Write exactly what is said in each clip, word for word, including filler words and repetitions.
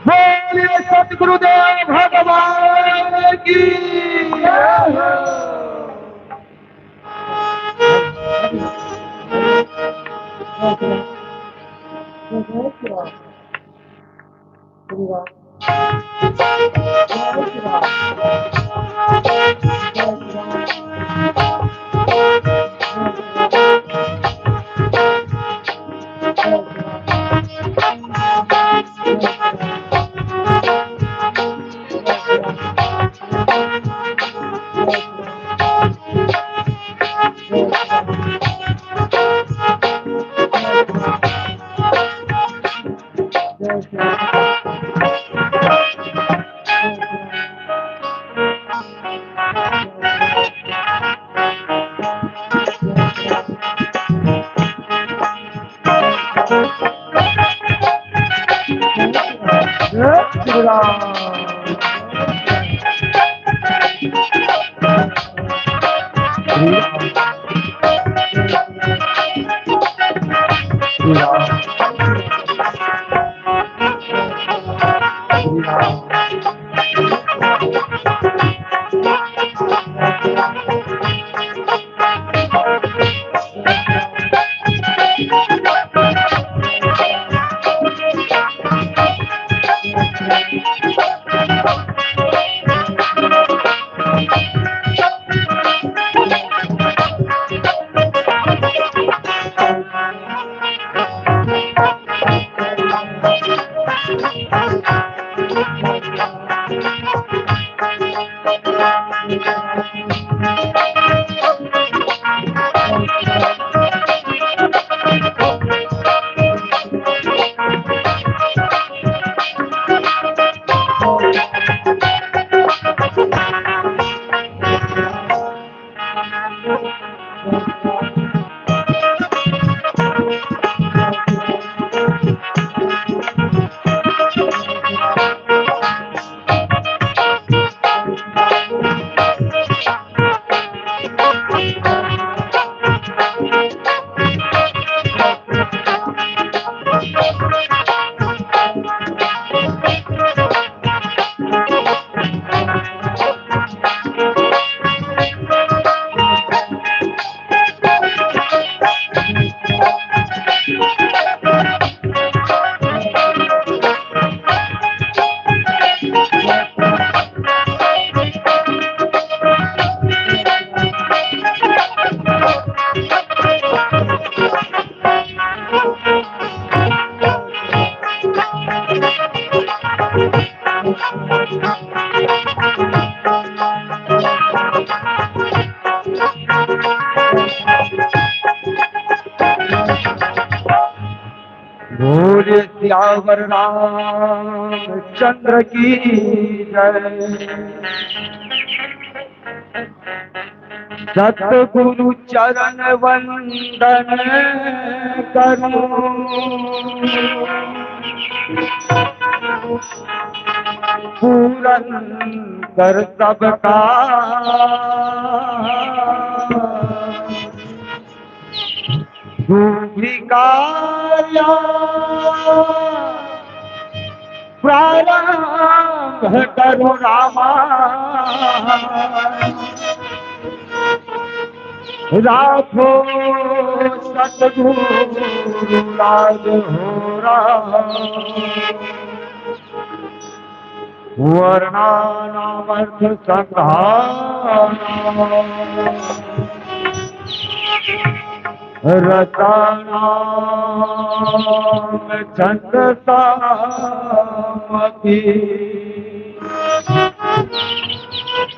बोलिए सतगुरुदेव भगवान की जय हो। बोले सियावर रामचंद्र की जय। सतगुरु चरण वंदन करूं, पूरन कर सबका दुख कार्य प्रारंभ करो रामा। राखो सतगुरु लाज हो राम। वर्णानामर्थ संधान रसानाम छंद सामग्री।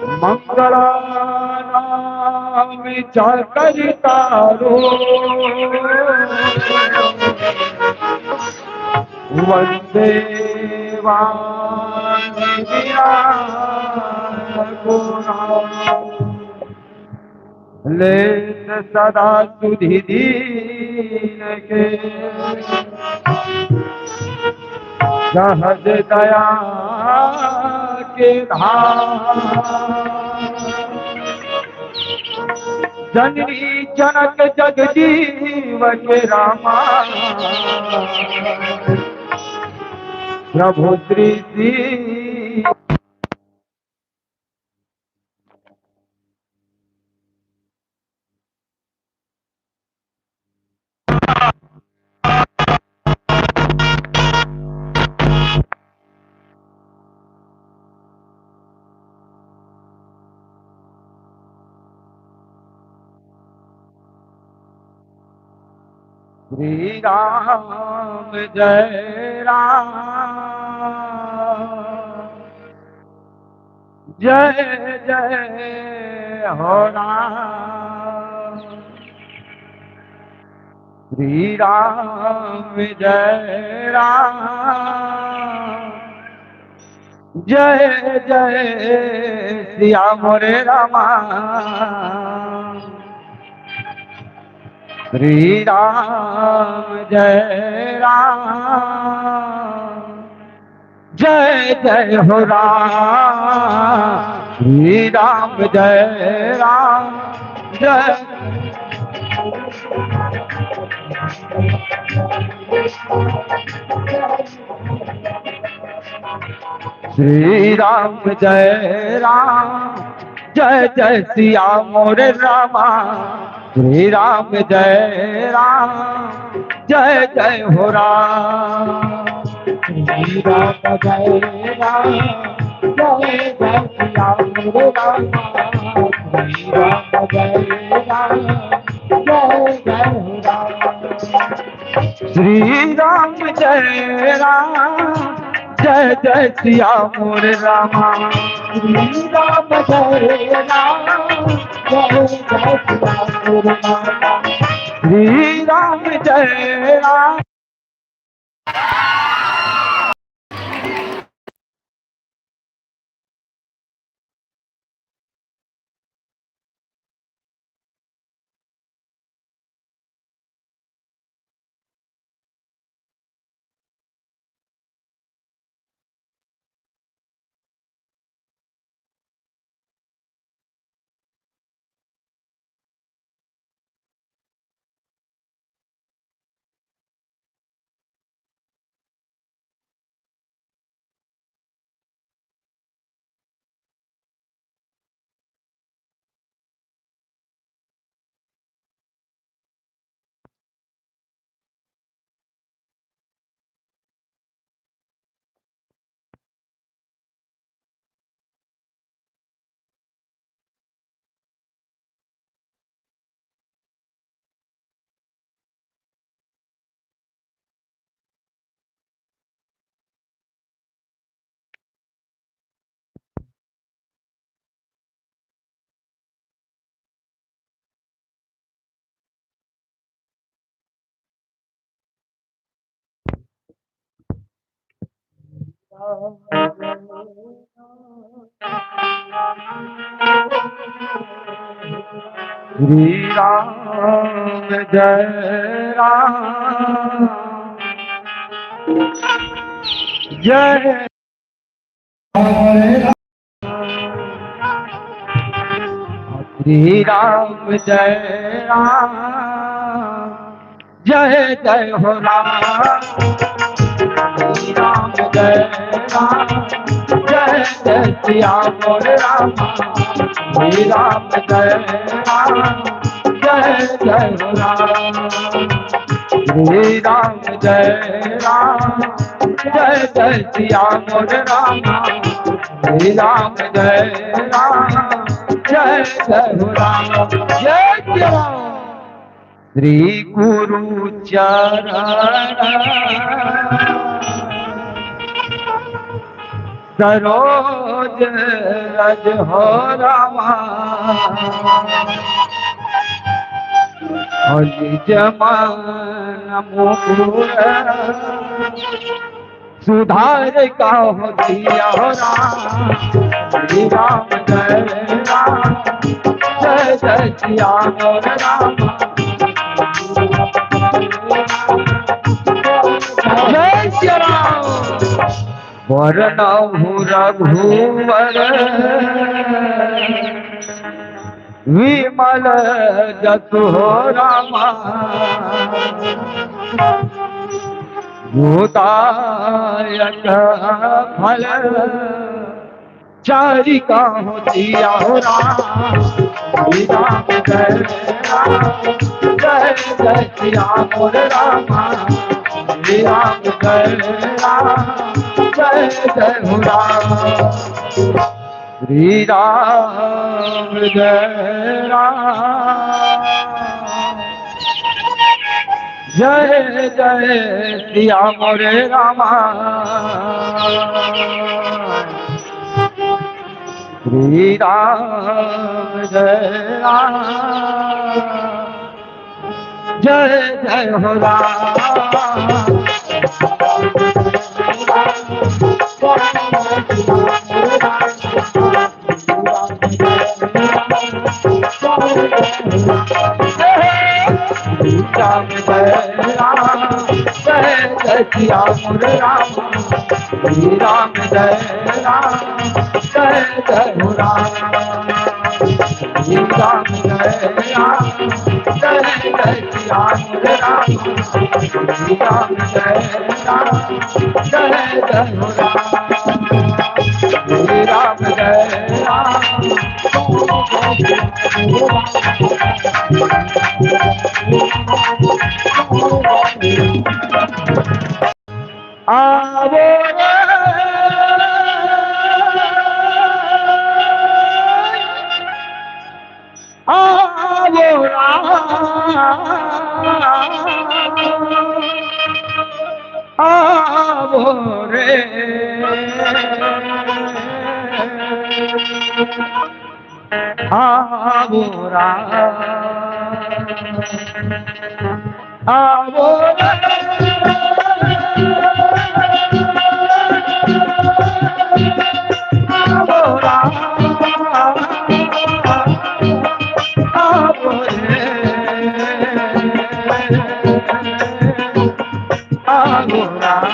मंगलानाम च कर्तारो। वंदे वाणी विराट गुणाम। लेत सदा सुधि दीन के, सहज दया के धाम। जननी जनक जग जीव के रामा, प्रभु श्री श्री श्री राम जय राम, जय जय हो राम। श्री राम जय राम, जय जय सिया मोरे रामा। श्री राम जय राम, जय जय हो राम। श्री राम जय राम, जय श्री राम जय राम, जय जय सिया मोरे रामा। श्री राम जय राम, जय जय हो राम। श्री राम जय राम, जय जय सिया मोरे रामा। श्री राम जय राम, जय जय हो राम। श्री राम जय राम, जय जय सिया मोरे रामा। श्री राम जय राम, जय जय सिया मोरे रामा। श्री राम जय राम। श्री राम जय राम, जय श्री राम जय राम, जय जय हो राम। श्री राम जय राम, जय जय सिया मोरे रामा। श्री राम जय राम, जय जय हो राम। श्री राम जय राम, जय जय सिया मोरे रामा। श्री राम जय राम, जय जय हो राम। जय सिया राम। श्री गुरु चरण सरोज रज हो रामा। और निज मन मुकुर सुधार का हो दिया हो राम। श्री राम जय राम, जय जय सिया मोर राम। जय सिया राम। वरनहु रघुवर विमल जसु हो रामा। मुदायक फल चारि कहूँ सिया हो राम। श्री राम जय राम, जय जय सिया मोर रामा। श्री राम जय राम, जय जय हो राम। श्री राम जय राम, जय जय सिया मोरे रामा। श्री राम जय राम, जय जय हो राम। राम जय राम, जय जय सिया मोरे राम। श्री राम जय राम, जय जय हो राम। श्री राम जय राम, जय जय सिया मोरे राम। श्री राम जय राम, जय जय हो राम। श्री राम जय राम। आवो रे, आवो राम, आवो रे, आवो राम। आवो रे, आवो राम, आवो रे, आवो राम।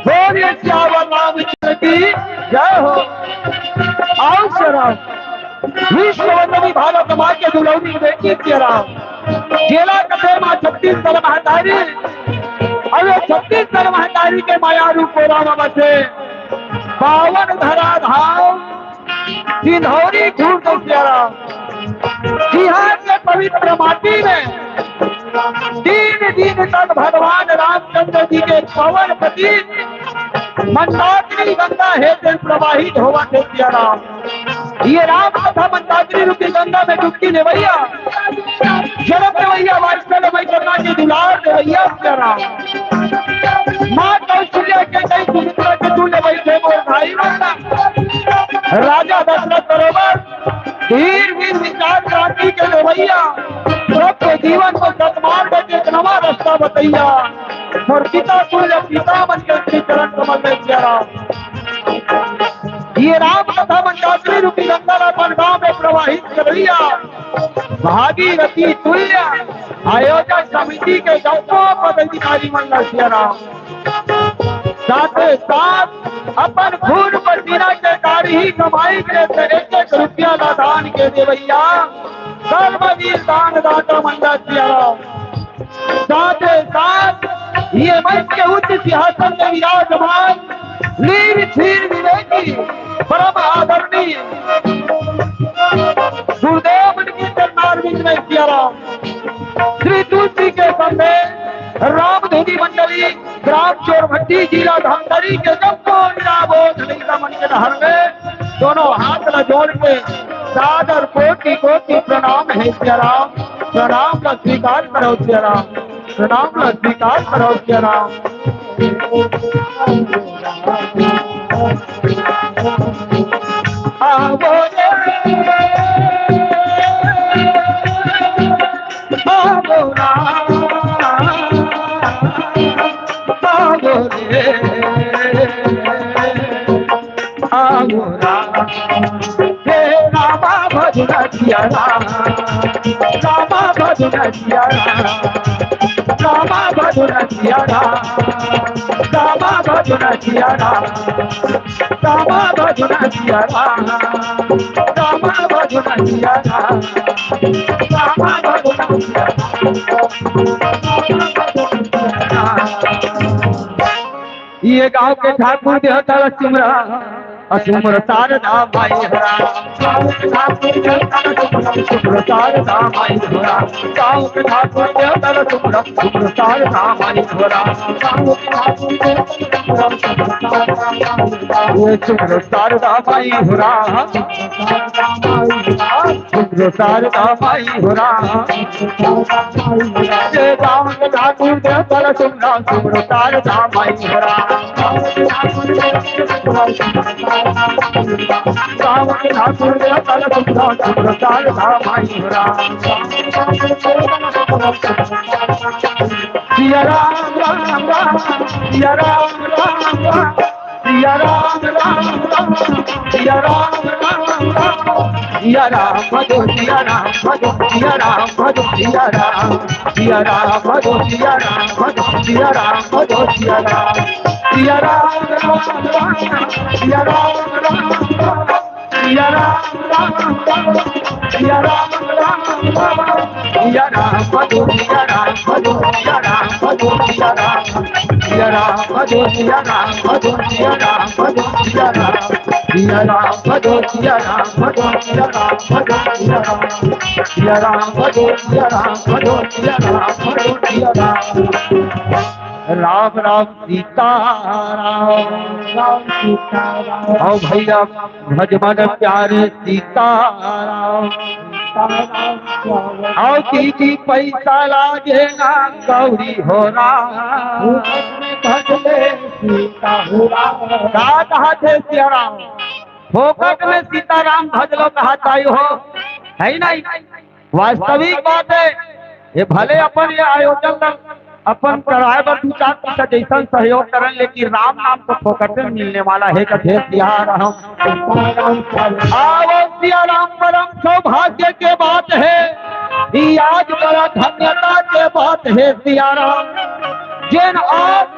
बोलिए सियावर रामचंद्र की जय हो। आओ शरण। विश्व वंदनी भारत माँ के दुलौरी बेटी सिया राम। जेला कथे माँ छत्तीसगढ़ महतारी, अउ ये छत्तीसगढ़ महतारी के माया रूप राम बसे। पावन धरा धाम सिंधौरी खुर्द सिया राम। बिहार के पवित्र माटी में तीन दिन तक भगवान रामचंद्र जी के पवन प्रतीक मंदाकिनी गंगा हे तेन प्रवाहित होवत हे सिया राम। ये राम कथा मंदाकिनी रूपी गंगा में डुबकी लेवइया, जन्म देवइया, वात्सल्य मई करुणा के दुलार देवइया सिया राम। माँ कौशल्या के कई सुमित्रा के तू लेवई थे मोर भाई राम। राजा दशरथ बरोबर धीर वीर विचार क्रांति के देवइया, सबके जीवन को सतमार्ग के एक नवा रास्ता बतइया, मोर पिता तुल्य पिता मन के श्री चरण कमल में सिया राम। ये राम कथा मंदाकिनी रूपी गंगा ला अपन गांव में प्रवाहित करइया, भागीरथी तुल्य आयोजन समिति के जम्मो पदाधिकारी मन ला सिया राम। साथे साथ अपन खून पसीना के गाड़ी ही कमाई के से एक एक रुपया ला दान के देवइया, सर्ववीर दान दाता मन ला सिया राम। साथे साथ ये मंच के उच्च सिंहासन में विराजमान वीर धीर विवेकी परम आदरणीय गुरुदेव उनकी चरणारविंद में सिया राम। श्री तुलसी के संदेश रामधुनी मंडली, ग्राम चोरभट्टी, जिला धमतरी के जम्मो लीला बोध लइका मन के डहर में दोनों हाथ ला जोड़ के सादर कोटि कोटि प्रणाम हे सिया राम। प्रणाम ला स्वीकार करो सिया राम, प्रणाम ला स्वीकार करो सिया राम। आवो रे, आवो राम, आवो रे, आवो राम। हे रामा भजन किया राम, रामा भजन किया राम, रामा भजन जिया राम, रामा भजन जिया राम, रामा भजन जिया राम, रामा भजन जिया राम, रामा भजन जिया राम। ये गांव के ठाकुर देवता ल सुमरा, सुमर शारदा माई हो राम। सुमर शारदा माई हो राम। गांव के ठाकुर देवता ल सुमरा, सुमर शारदा माई हो राम। ये सुमर शारदा माई हो राम। सुमर शारदा माई हो राम। ये गांव के ठाकुर देवता ल सुमरा, सुमर शारदा माई हो राम। गांव के ठाकुर देवता ल सुमरा, सुमर शारदा माई हो राम। सिया राम राम राम, सिया राम राम राम। सिया राम राम राम, सिया राम राम राम, सिया राम भजो, सिया राम भजो, सिया राम भजो, सिया राम, सिया राम भजो, सिया राम भजो, सिया राम भजो, सिया राम, सिया राम राम राम, सिया राम राम राम। सिया राम राम राम, सिया राम राम राम, सिया राम भजो, सिया राम भजो, सिया राम भजो, सिया राम, सिया राम भजो, सिया राम भजो, सिया राम भजो, सिया राम, सिया राम भजो, सिया राम भजो, सिया राम भजो, सिया राम, सिया राम भजो, सिया राम भजो, सिया राम भजो, सिया राम। राम राम सीताराम। राम सीताराम। आओ भैया, भजमन प्यारे सीताराम। सीताराम प्यारे। आओ दीदी, पैसा लागे ना कौड़ी हो राम। भजले सीता हो राम। का कहा थे सिया राम? फोकट में सीताराम भजलो कहा ताई हो, है नहीं? वास्तविक बात है, ये भले अपन ये आयोजन ल अपन कराए बर दू चार पैसा जैसन सहयोग करन, लेकिन राम नाम तो फोकट में मिलने वाला है। कथे सिया राम। आओ सिया राम, परम सौभाग्य के बात है, ये आज बड़ा धन्यता के बात है सिया राम। जिन आप,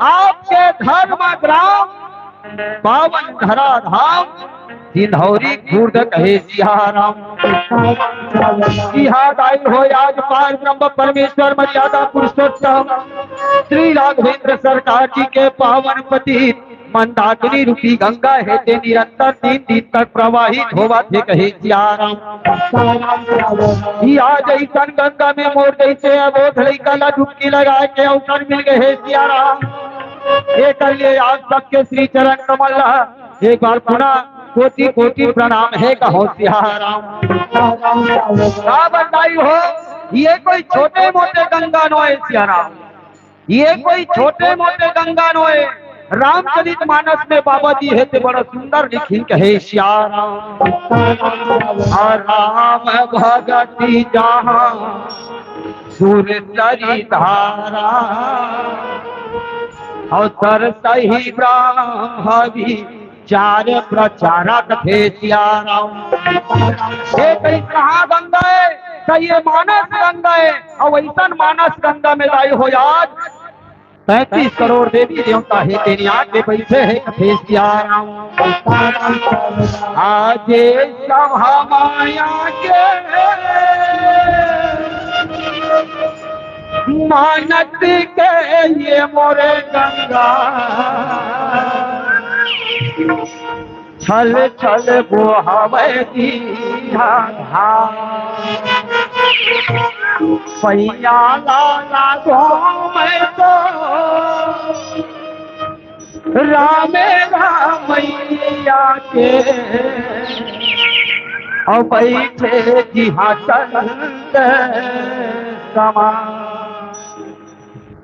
आपके धर्म ग्राम पावन धरा धाम सिंधौरी खुर्द कहे सिया राम। इहा दाई हो आज पार ब्रह्म परमेश्वर मर्यादा पुरुषोत्तम श्री राघवेंद्र सरकार जी के पावन पतित मंदाकिनी रूपी गंगा हे, ते निरंतर तीन दिन तक प्रवाहित होवत हे कहे सिया राम। इहा जैसन गंगा में मोर जैसे अबोध लइका ला डुबकी लगा के अवसर मिल गए हे सिया राम। एकर लिए आप सबके श्री चरण कमल ला एक बार पुनः कोटि कोटि प्रणाम हे कहो सिया राम। का बताई हो, ये कोई छोटे मोटे गंगा नोहे सिया राम, ये कोई छोटे मोटे गंगा नोहे। रामचरित मानस में बाबा जी हे ते बड़ा सुंदर लिखिन कहे सिया राम। आ राम भगति जहाँ सुर सरी धारा, अवसर सही ब्रह्म विचार प्रचारक हे सिया राम। हे कहीं कहाँ गंगा हे? तो ये मानस गंगा हे। अउ अइसन मानस गंगा में दाई हो आज तैंतीस करोड़ देवी देवता हे, तेरी आगे बैठे हे कथे सिया राम। आज सभा माया के मानत के ये मोरे गंगा, छल छल बोहावे दीहा धार। पैया लाला गो मैं तो रामे रामैया के, अउ बैठे जिहां चंद समान।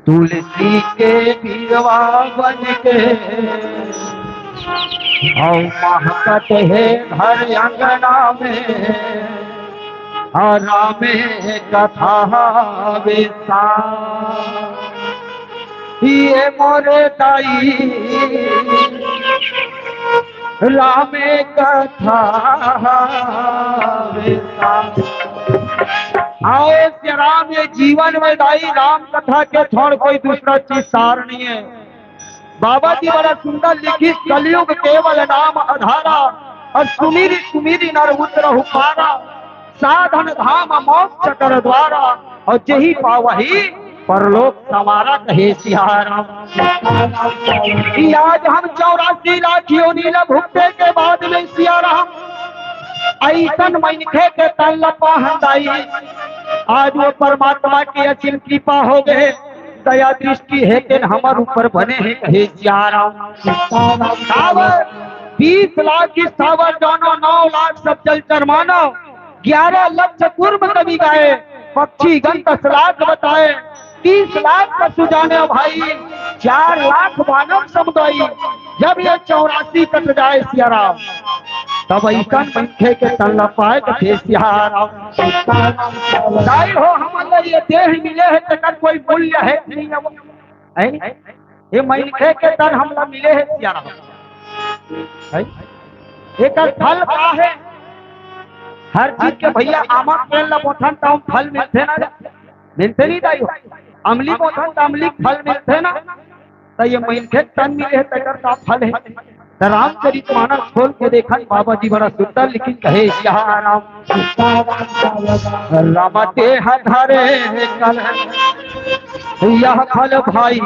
तुलसी के बिरवा बन के, अउ महकत हे घर अंगना में, अउ रामे कथा विस्तार। ये मोरे दाई रामे कथा विस्तार। आए श्री राम, ये जीवन में दाई राम कथा के छोड़ कोई दूसरा चीज सार नहीं है। बाबा जी बड़ा सुंदर लिखिस, "कलयुग केवल नाम आधारा, और सुमिरि सुमिरि नर उतरहु पारा, साधन धाम मोक्ष कर द्वारा, और जेहि पावहि परलोक संवारा," कहे सिया राम। कि आज हम चौरासी लाख योनि ला भुगते के बाद में सिया राम अइसन मनखे के तन ल पाहन दाई, आज वो परमात्मा के असीम कृपा हो गए, दया दृष्टि हे तेन हमर ऊपर बने हे, कहे सिया राम। काबर बीस लाख स्थावर जानो, नौ लाख सब जलचर मानो, ग्यारह लक्ष कूर्म कवि गाए, पक्षी गण दस लाख बताए, तीस लाख पशु जाने भाई, चार लाख मानव समुदाय। जब ये चौरासी कट जाए सिया राम, तब अइसन मनखे के तन ल पाए कथे सिया राम। दाई हो, हमन ल ये देह मिले हे, तेकर कोई मूल्य हे कि नहीं हे? हैं? ये मनखे के तन हमला मिले हे सिया राम। हैं? एकर फल का हे? हर चीज के भैया, आमा के पेड़ ला बोथन त फल मिलथे ना, मिलथे नहीं दाई हो? अमली बोथन त अमली फल मिलथे ना, त ये मनखे तन मिले हे, तेकर का फल हे? त रामचरित मानस खोल के देखन बाबा जी बड़ा सुंदर, लेकिन कहे सिया राम, राम देह धरे कल यह फल भाई,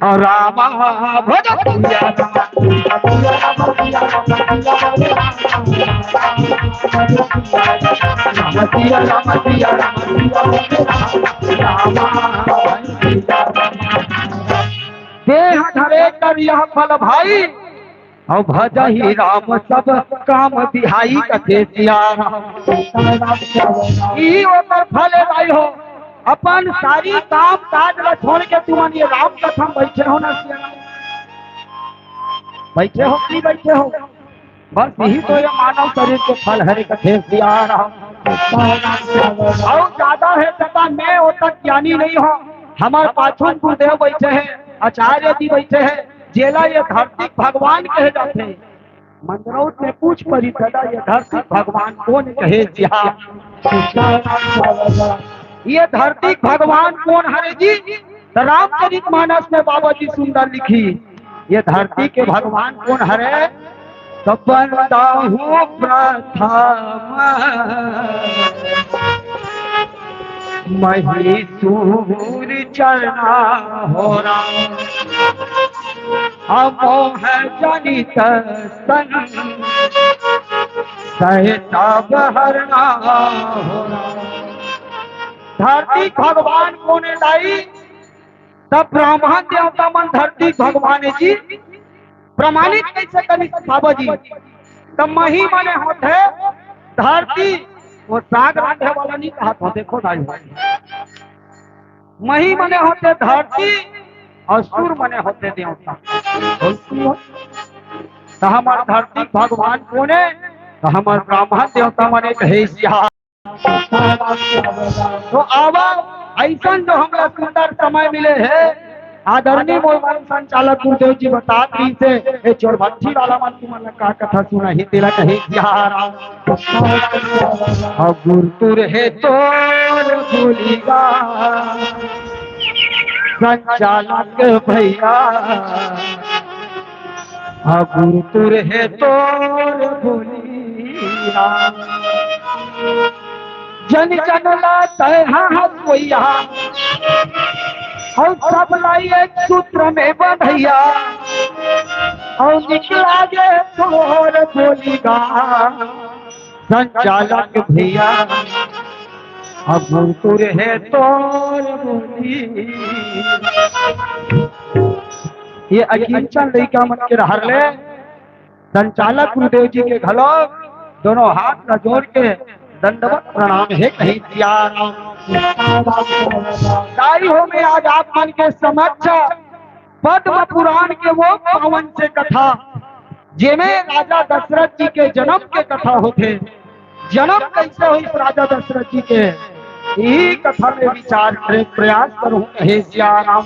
और रामा भज देह धरे कर यह फल भाई, और भजहि राम सब काम बिहाई, कथे सिया राम। ई ओकर फल हे दाई हो, अपन सारी काम काज ला छोड़ के तुमन ये राम कथा में बैठे हो ना सिया राम, बैठे हो कि बैठे हो? बस यही तो ये मानव शरीर के फल हरे, कथे सिया राम। और ज्यादा हे ज्यादा मैं ओतक ज्ञानी नहीं हो, हमर पाछू गुरुदेव बैठे हे, आचार्य जी बैठे हे, जेला ये धरती भगवान कहे जाथे। मंदरौत में पूछ परी दादा, ये धरती भगवान कोन कहे सिया? ये धरती भगवान कोन हरे जी? त रामचरित मानस में बाबा जी सुंदर लिखिस, ये धरती के भगवान कोन हरे? त बंदाहूँ प्रथम मही सूर चरना हो राम। अमोह जनित तन सहित सब हरना हो राम। धरती भगवान कोन हे दाई? तब ब्राह्मण देवता मन धरती भगवान हे जी। प्रमाणित कैसे करी बाबा जी? तब मही मने होथे धरती, वो साग रांधे वाला नहीं कहा था, देखो दाई। मही मने होथे धरती और सुर मने होथे देवता। त हमर धरती भगवान कोन हे? त हमर ब्राह्मण देवता मने कहे सिया। तो आवा, अइसन जो हमला सुंदर समय मिले हे, आदरणीय मोर मन संचालक गुरुदेव जी बतात रहिसे, ए चोरभट्ठी वाला मन तुमन ला का कथा सुनाही, तेला कहे सिया राम। अगुर तुर हे तोर भूलिगा संचालक भैया, अगुर तुर हे तोर भूलिगा। जन जन ला तय हस कोइया, अउ सब ला एक सूत्र में बंधइया, अउ निकला गे तोर बोली गा। संचालक भैया, अगुर तुर हे तोर बोली। ये अकिंचन लइका मन के रहर ले संचालक गुरुदेव जी के घलो दोनों हाथ ला जोड़ के दंडवत प्रणाम हे कही सिया राम। दाई हो, मैं आज आप मन के समक्ष पद्म पुराण के वो पावन से कथा, जेमे राजा दशरथ जी के जन्म के कथा होथे, जन्म कैसे होइस राजा दशरथ जी के, यही कथा में विचार करे प्रयास करूं, हे सिया राम।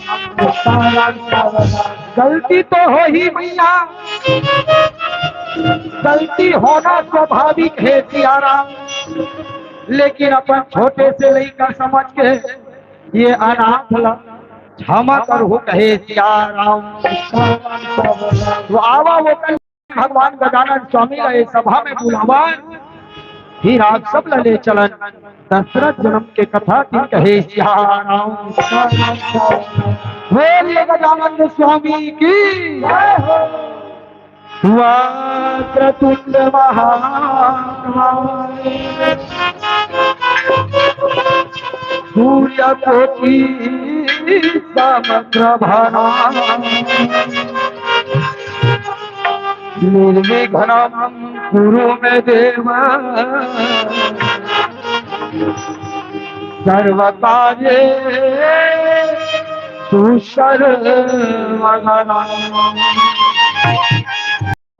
गलती तो होही मैया, गलती होना स्वाभाविक हे सिया राम। लेकिन अपन छोटे से लइका समझ के ये अनाथ ला क्षमा करहू कहे सिया राम। तो आवा ओकर भगवान गजानन स्वामी ला ये सभा में बुलावन, फिर आप सब ला ले चलन दशरथ जन्म के कथा की कहे सिया राम। बोलिए गजानन स्वामी की। वक्रतुंड महाकाय सूर्यकोटि समप्रभा निर्विघ्नं कुरु मे देव सर्वकार्येषु सर्वदा।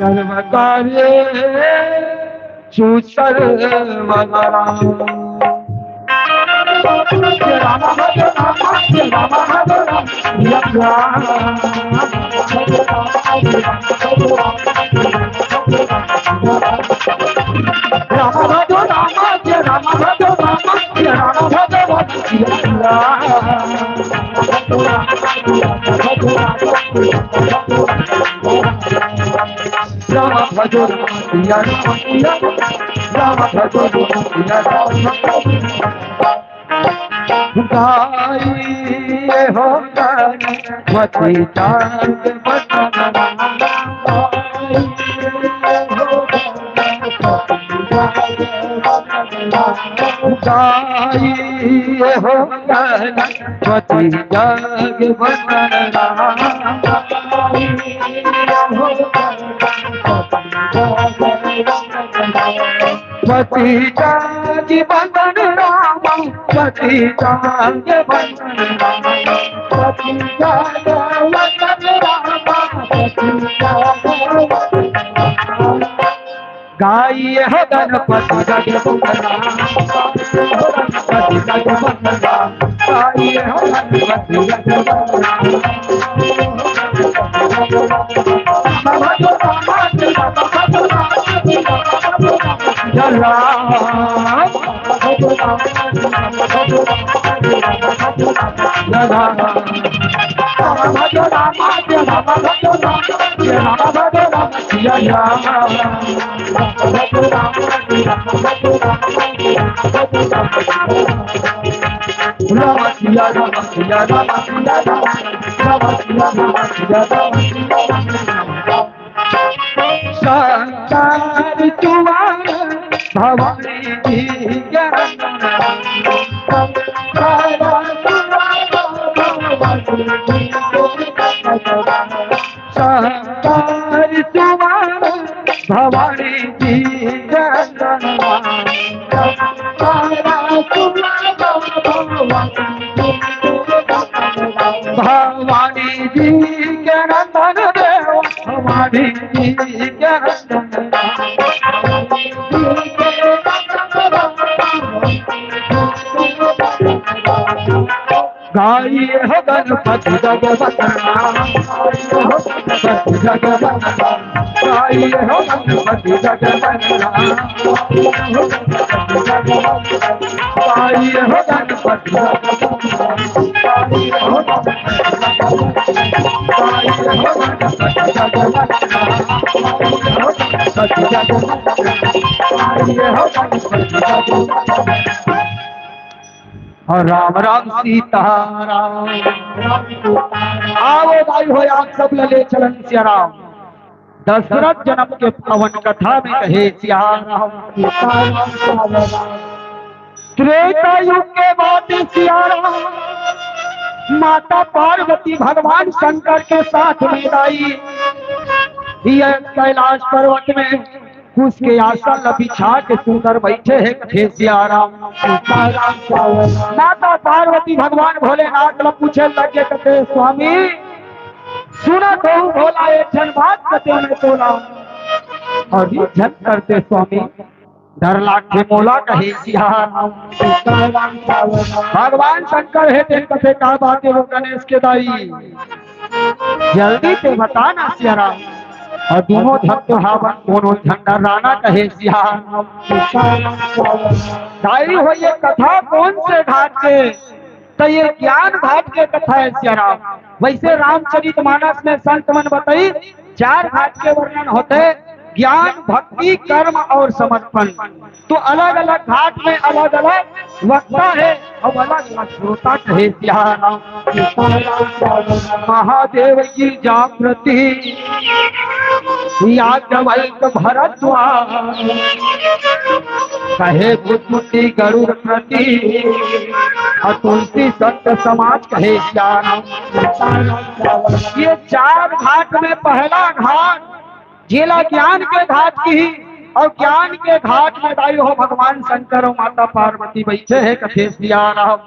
सर्वकार्येषु सर्वदा। राम भज राम, राम भज राम, राम भज राम। राम भज राम, राम भज राम, राम भज राम। राम भजो राम सिया राम सिया राम, राम भजो राम सिया राम। गाइए हो गणपति जाग बंदन राम, गाइए हो गणपति जाग बंदन राम। गाइए हो गणपति जाग बंदन राम। पति जाग बंदन राम, पति जाग बंदन राम, पति जाग बंदन राम, पति जाग बंदन राम। गाइए हो गणपति जग मंगला, गाइए हो गणपति जग मंगला, गाइए हो गणपति जग मंगला। जय राम। जय राम। राम भज राम, जय राम भज राम, जय राम भज राम, जय राम। राम सिया राम सिया राम सिया राम, राम सिया राम सिया राम। शंकर तुम्हार भवानी जी के अंदर। शंकर तुम्हार भवानी जी के अंदर। शंकर तुम्हार भवानी जी के अंदर। शंकर तुम्हार भवानी जी के अंदर। भवानी जी के नंदन देव, भवानी जी के नंदन। गाइए हो गणपति जगवंदना, गाइए हो गणपति जगवंदना, गाइए हो गणपति जगवंदना। गाइए हो गणपति जगवंदना, गाइए हो गणपति जगवंदना, गाइए हो गणपति जगवंदना, गाइए हो गणपति जगवंदना, गाइए हो गणपति जगवंदना। और राम राम सीताराम। आओ भाई हो, आप सब ला ले चलन सिया राम। दशरथ जन्म के पावन कथा में कहे सिया राम। त्रेता युग के बाद सिया राम माता पार्वती भगवान शंकर के साथ में दाई ये कैलाश पर्वत में कुश के आसन ल बिछा के सुंदर बैठे हे कथे सिया राम। माता पार्वती भगवान भोलेनाथ ल पूछे लगे कथे, स्वामी सुनत हूँ भोला एक ठन बात कथे मैं तोला, और ये झन करते स्वामी डर लागथे मोला कहे सिया राम। भगवान शंकर हे तेन कथे का बात हे वो गणेश के दाई, जल्दी से बता ना सिया राम। अउ दूनों झन तो हावन, कोनो झन डर्राना कहे सियान। दाई हो, ये कथा कोन से घाट के? त ये ज्ञान घाट के कथा हे सियाराम। वइसे रामचरित मानस में संत मन बताइस, चार घाट के वर्णन होथे, ज्ञान, भक्ति, कर्म अउ समर्पण। तो अलग-अलग घाट में अलग-अलग वक्ता हे अउ अलग-अलग श्रोता कहे सियाराम। महादेव की जागृति याज्ञवल्क्य भरद्वाज, कहे भूतमुनि गरुड़ प्रति, अउ तुलसी संत समाज कहे सियाराम। ये चार घाट में पहला घाट जेला ज्ञान के घाट किही, अउ ज्ञान के घाट में दाई हो भगवान शंकर अउ माता पार्वती बइठे हे कथे सियाराम।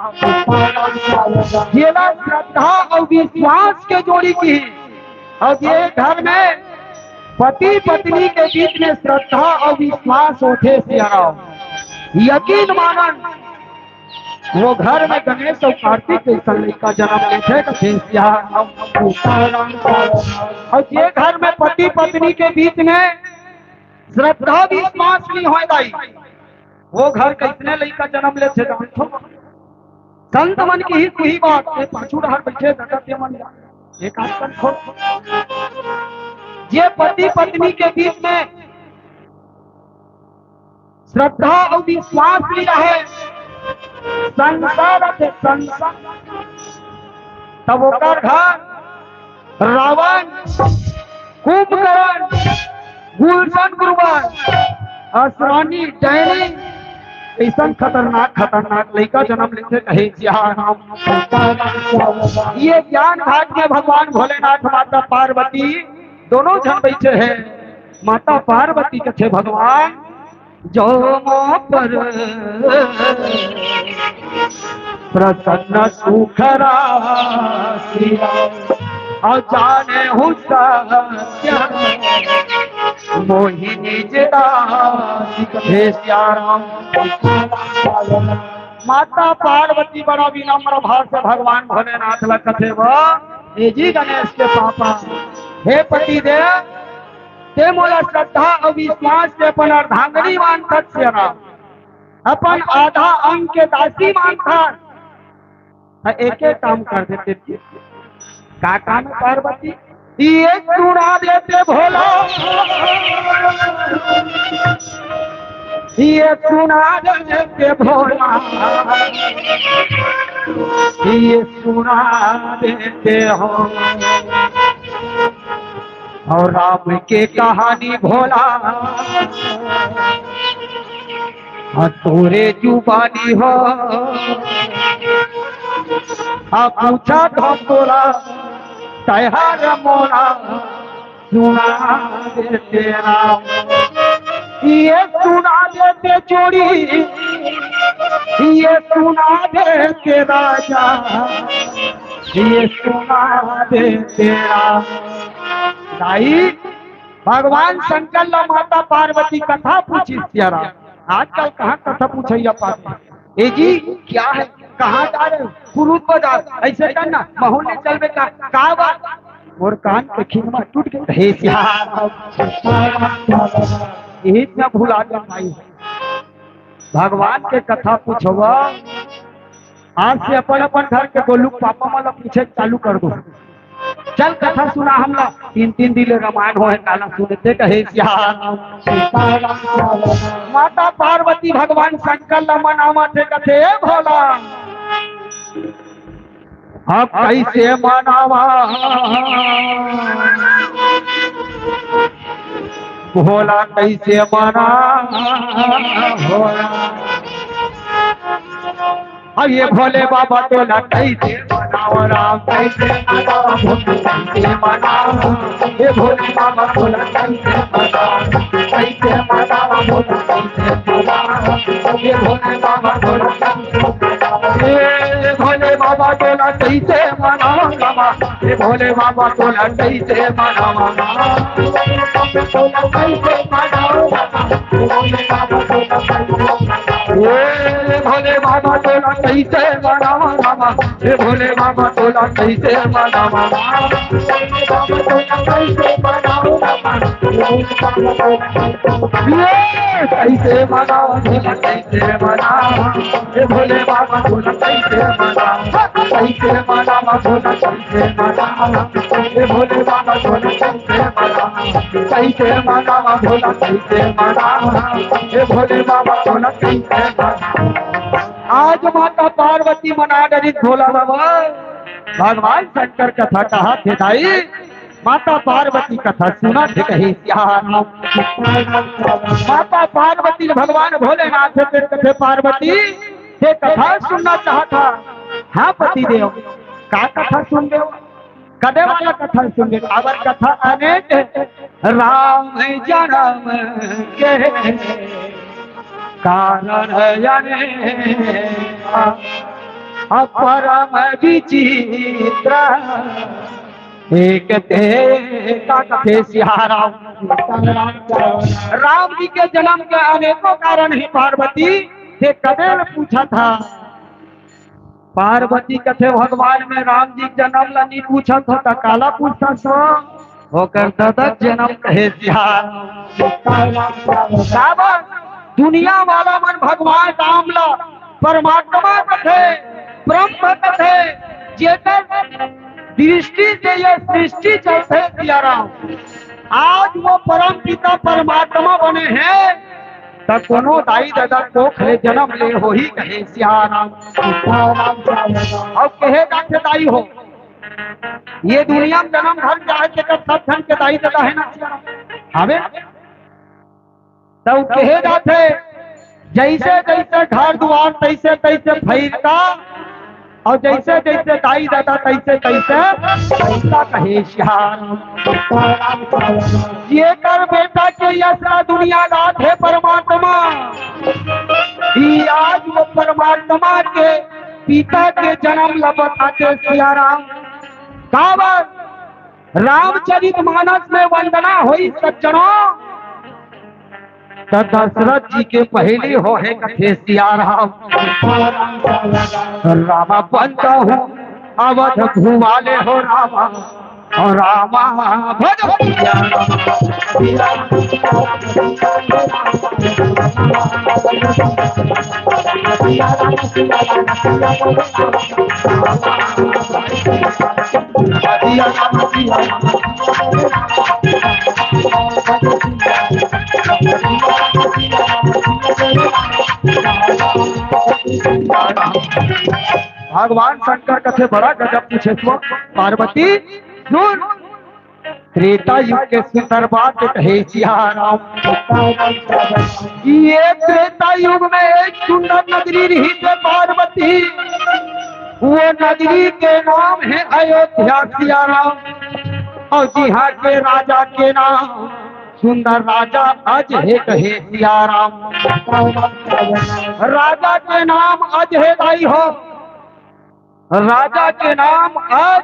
जेला श्रद्धा अउ विश्वास के जोड़ी किही, अउ ये घर में पति पत्नी के बीच में श्रद्धा अउ विश्वास होथे सियाराम। यकीन मानन, वो घर में गणेश अउ कार्तिक जइसन लइका जनम लेथे कथे सियाराम। अउ जे घर में पति पत्नी के बीच में श्रद्धा विश्वास नइ होय दाई, वो घर कइसने लइका जनम लेथे जानथो? संत मन किहिस उही बात, ये पाछू डहर बइठे ददा ते मन जा, एक आसन खोल। जे पति पत्नी के बीच में श्रद्धा अउ विश्वास नइ रहे, संशय रथे, संशय, तब ओकर घर रावण, कुंभकर्ण, गुलशन गुरुवर, असरानी, डैनी, अइसन खतरनाक, खतरनाक लइका जनम लेथे कहे सियाराम। ये ज्ञान घाट में भगवान भोलेनाथ, माता पार्वती दोनों झन बइठे हे। माता पार्वती कथे भगवान, जो मोह पर प्रसन्न सुख राशिया, अउ जाने हूँ सत्य मोहि निज दास। हे सियाराम, माता पार्वती बड़ा विनम्र भाव से भगवान भोलेनाथ ला कथे, वो, "ए जी गणेश के पापा, हे पति देव, ते मोला श्रद्धा अउ विश्वास के अपन अर्धांगिनी मानथस सियाराम, अपन आधा अंग के दासी मानथस, त एक, एक काम कर देते।" का काम हे पार्वती? ये सुना देते भोला, ये सुना देते भोला, ये सुना देते हो। अउ राम के कहानी भोला, अउ तोरे जुबानी हो, अउ पूछा धमतोला, तैहार मोला सुना देते राम, ये सुना देते जोड़ी, ये सुना देते राजा, ये सुना देते राम। दाई, भगवान शंकर ला माता पार्वती कथा पूछिस सियाराम। आजकल कहाँ कथा पूछइया पाथे? "ए जी, क्या है? कहाँ जा रहे हो? कुरूद बजा, अइसे करना, महू ले चलबे का, का बात?" मोर कान के खिनमा टूट गे हे सियाराम। इही में भुला जान भाई। भगवान के कथा पूछवा, आज से अपन अपन घर के गोलू के पापा मन ला पूछे चालू कर दो। चल कथा सुना हमला, तीन तीन दिन ले रामायण होहे, काला सुनते कहे सियाराम। माता पार्वती भगवान शंकर ला मनावत हे, कथे, "ए भोला, अब कइसे मनावा, भोला कइसे मनावा, भोला।" अब ये भोले बाबा तोला कइसे मनावा राम, कइसे मनावा, भोला कइसे मनावा। ये भोले बाबा तोला कइसे मनावा, कइसे मनावा, भोला कइसे मनावा। ये भोले बाबा तोला कइसे मनावा। ये भोले बाबा तोला कइसे मनावा रामा, ये भोले बाबा तोला कइसे मनावा। तोला कइसे मनावा रामा, ये भोले बाबा तोला कइसे मनावा। ये भोले बाबा तोला कइसे मनावा रामा, ये भोले बाबा तोला कइसे मनावा। भोले बाबा तोला कइसे मनावा रामा, ये कैसे मनावा भोला, कैसे मनावा, ये भोले बाबा भोला, कैसे मनावा, कैसे मनावा भोला, कैसे मनावा, ये भोले बाबा भोला, कैसे मनावा, कैसे मनावा भोला, कैसे मनावा, ये भोले बाबा भोला, कैसे मनावा। आज माता पार्वती मना डरिस भोला बाबा, भगवान शंकर कथा कहाथे दाई, माता पार्वती कथा सुनत हे कहे सियाराम। माता पार्वती ल भगवान भोलेनाथ से कथे, पार्वती, ये कथा सुनना चाहत हंव। हाँ पति देव, का कथा सुनबे? कदे वाला कथा सुनबे? काबर कथा अनेक हे। राम जनम के कारण अनेक, परम विचित्र एक ते। का कथे सियाराम? राम जी के जनम के अनेकों कारण हे पार्वती, ते कदे ल पूछत हस? पार्वती कथे, भगवान मैं राम जी के जनम ला नइ पूछत हंव, त काला पूछत हस? ओकर ददा के जनम कहे सियाराम। काबर दुनिया वाला मन भगवान राम ला परमात्मा कथे, ब्रह्म कथे, जेकर दृष्टि से ये सृष्टि चलथे सियाराम। आज वो परम पिता परमात्मा बने हे, त कोनो दाई ददा कोख ले जनम ले होही कहे सियाराम। अउ कहे जाथे दाई हो, ये दुनिया म जनम धर जाए तेकर सब झन के दाई ददा हे ना सियाराम। हवे? त कहे जाथे, जइसे जइसे घर दुवार तइसे तइसे फइरता, अउ जइसे जइसे दाई ददा तइसे तइसे फइरता कहे सियाराम। जेकर बेटा के यस ला दुनिया लाथे परमात्मा, ई आज वो परमात्मा के पिता के जनम ल बताथे सियाराम। काबर रामचरित मानस में वंदना होइस सज्जनों, त दशरथ जी के पहली होहे कथे सियाराम। राम बंदा हूँ अवध भुवाले हो रामा, और रामा भज। भगवान शंकर कथे बड़ा गजब पूछे तो पार्वती सुन, त्रेता युग के सुंदर बात कहे सियाराम। ये त्रेता युग में एक सुंदर नगरी रहिसे पार्वती, वो नगरी के नाम हे अयोध्या सियाराम। अउ जिहाँ के राजा के नाम सुंदर राजा अज हे कहे सियाराम। राजा के नाम अज हे दाई हो, राजा के नाम अज,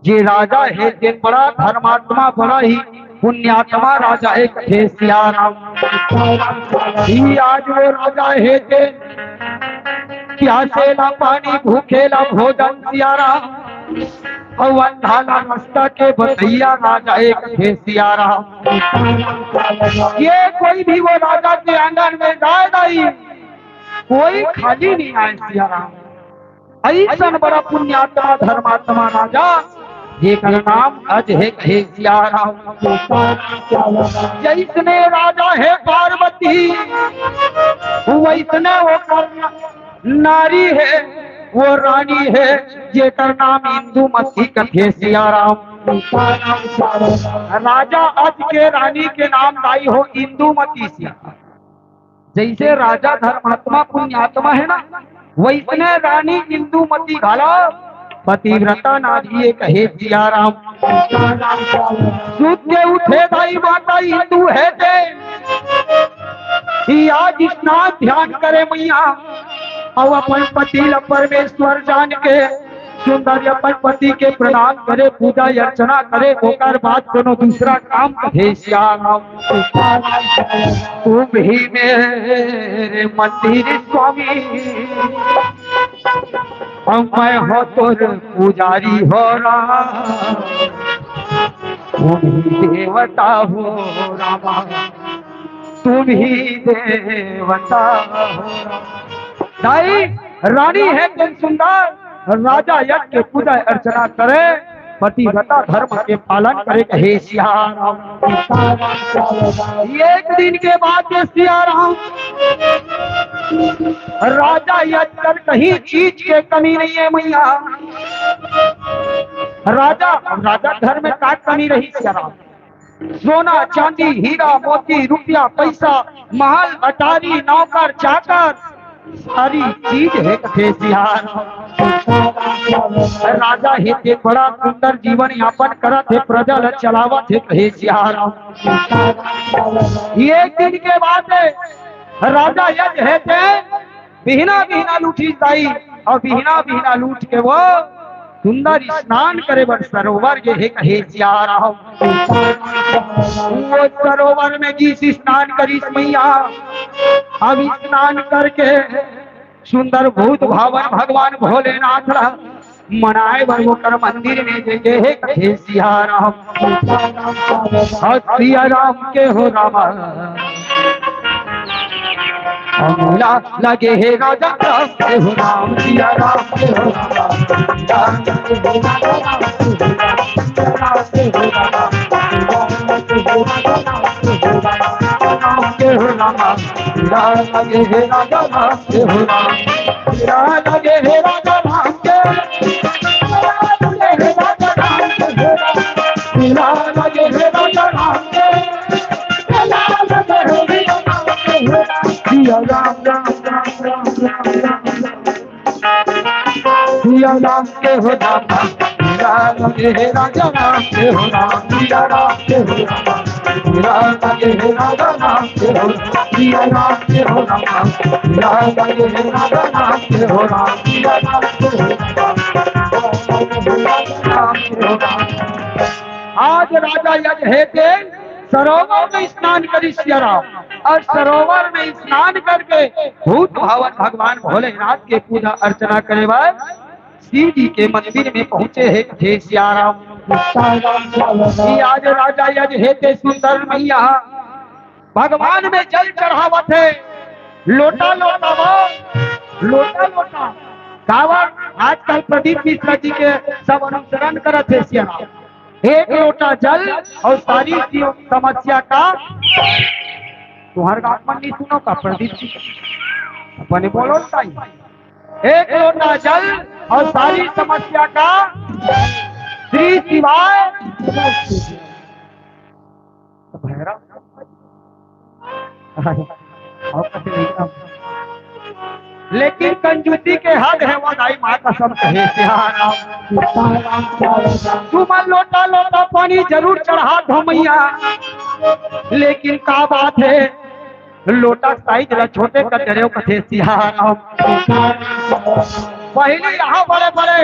जे राजा हे तेन बड़ा धर्मात्मा, बड़ा ही पुण्यात्मा राजा हे कथे सियाराम। ई आज वो राजा हे तेन प्यासे ला पानी, भूखे ला भोजन सियाराम, अउ अंधा ला रस्ता के बतइया राजा हे कथे सियाराम। ये कोई भी वो राजा के आंगन में जाए दाई, कोई खाली नइ आए सियाराम। अइसन बड़ा पुण्यात्मा धर्मात्मा राजा, जेकर नाम अज हे कहे सियाराम। जइसने राजा हे पार्वती, वइसने ओकर नारी हे, वो रानी हे, जेकर नाम इंदुमती कथे सियाराम। राजा अज के रानी के नाम दाई हो इंदुमती सियाराम। जइसे राजा धर्मात्मा पुण्यात्मा हे ना, वइसने रानी इंदुमती घलो पतिव्रता नारी हे कहे सियाराम। सुत के उठे दाई माता इंदु हे ते, कि आज स्नान ध्यान करे मइया, अउ अपन पति ला परमेश्वर जान के सुंदर अपन पति के प्रणाम करे, पूजा अर्चना करे, ओकर बाद कोनो दूसरा काम कहे सियाराम। तुम ही मेरे मंदिर स्वामी, और मैं हो तोर पुजारी हो राम। तुम ही देवता हो रामा, तुम ही देवता हो रामा। दाई, रानी हे तेन सुंदर, राजा यज के पूजा अर्चना करे, पतिव्रता धर्म के पालन करे, कहे सिया राम। एक दिन के बात हे सिया राम, राजा यज कर कहीं चीज के कमी नहीं हे मैया। राजा, राजा घर में का कमी रही सिया राम? सोना, चांदी, हीरा, मोती, रुपया, पैसा, महल, अटारी, नौकर, चाकर, सारी चीज हे कथे सिया राम। राजा हे ते बड़ा सुंदर जीवन यापन करत हे, प्रजा ल चलावत हे, कहे सिया राम। एक दिन के बात हे, राजा यज हे ते बिहना बिहना लूटिस दाई, अउ बिहना बिहना लूट के वो सुंदर स्नान करे बर सरोवर गे हे, कहे सिया राम। वो सरोवर में गिस स्नान करिस मैया। अब स्नान करके सुंदर भूत भावन भगवान भोलेनाथ ला मनाए बर ओकर मंदिर में गे हे, कहे सिया राम। हँ सिया राम के हो रामा, अमला लगे हे राजा राम के हो राम, सिया राम के हो रामा। राम के हो रामा, लगे हे राजा राम के हो राम, लगे हे राजा राम के, लगे हे राजा राम के हो राम, लगे हे राजा राम के, लगे हे राजा राम के हो राम। सिया राम, राम, राम, राम, राम, राम, राम। सिया राम के हो राम, सिया राम के हे राजा राम के हो राम, सिया राम के हो राम, सिया राम के हे राजा राम के हो, सिया राम के हो राम, सिया राम के हे राजा राम के हो राम, सिया राम के हो राम, राम के हो राम। आज राजा यज हे ते सरोवर में स्नान करिस सिया राम, अउ सरोवर में स्नान करके भूत भावन भगवान भोलेनाथ के पूजा अर्चना करे बर शिव जी के मंदिर में पहुंचे हे, कथे सिया राम। कि आज राजा यज हे ते सुंदर मैया भगवान में जल चढ़ावत हे, लोटा लोटा बा, लोटा लोटा। काबर आजकल प्रदीप मिश्रा जी के सब अनुसरण करत हे सिया राम। एक लोटा जल अउ सारी समस्या का, तुंहर गाँव मन नहीं सुनो का प्रदीप जी? अपने बोलो ताई। एक लोटा जल अउ सारी समस्या का श्री शिवाय। तो भैरव। अउ कथे नहीं का? लेकिन कंजूसी के हद हे, वो दाई माँ कसम कहे सिया राम। तुमन लोटा लोटा पानी जरूर चढ़ात हो मैया, लेकिन का बात हे, लोटा साइज ला छोटे कर दे रहे हो, कथे सिया राम। पहले यहाँ बड़े बड़े,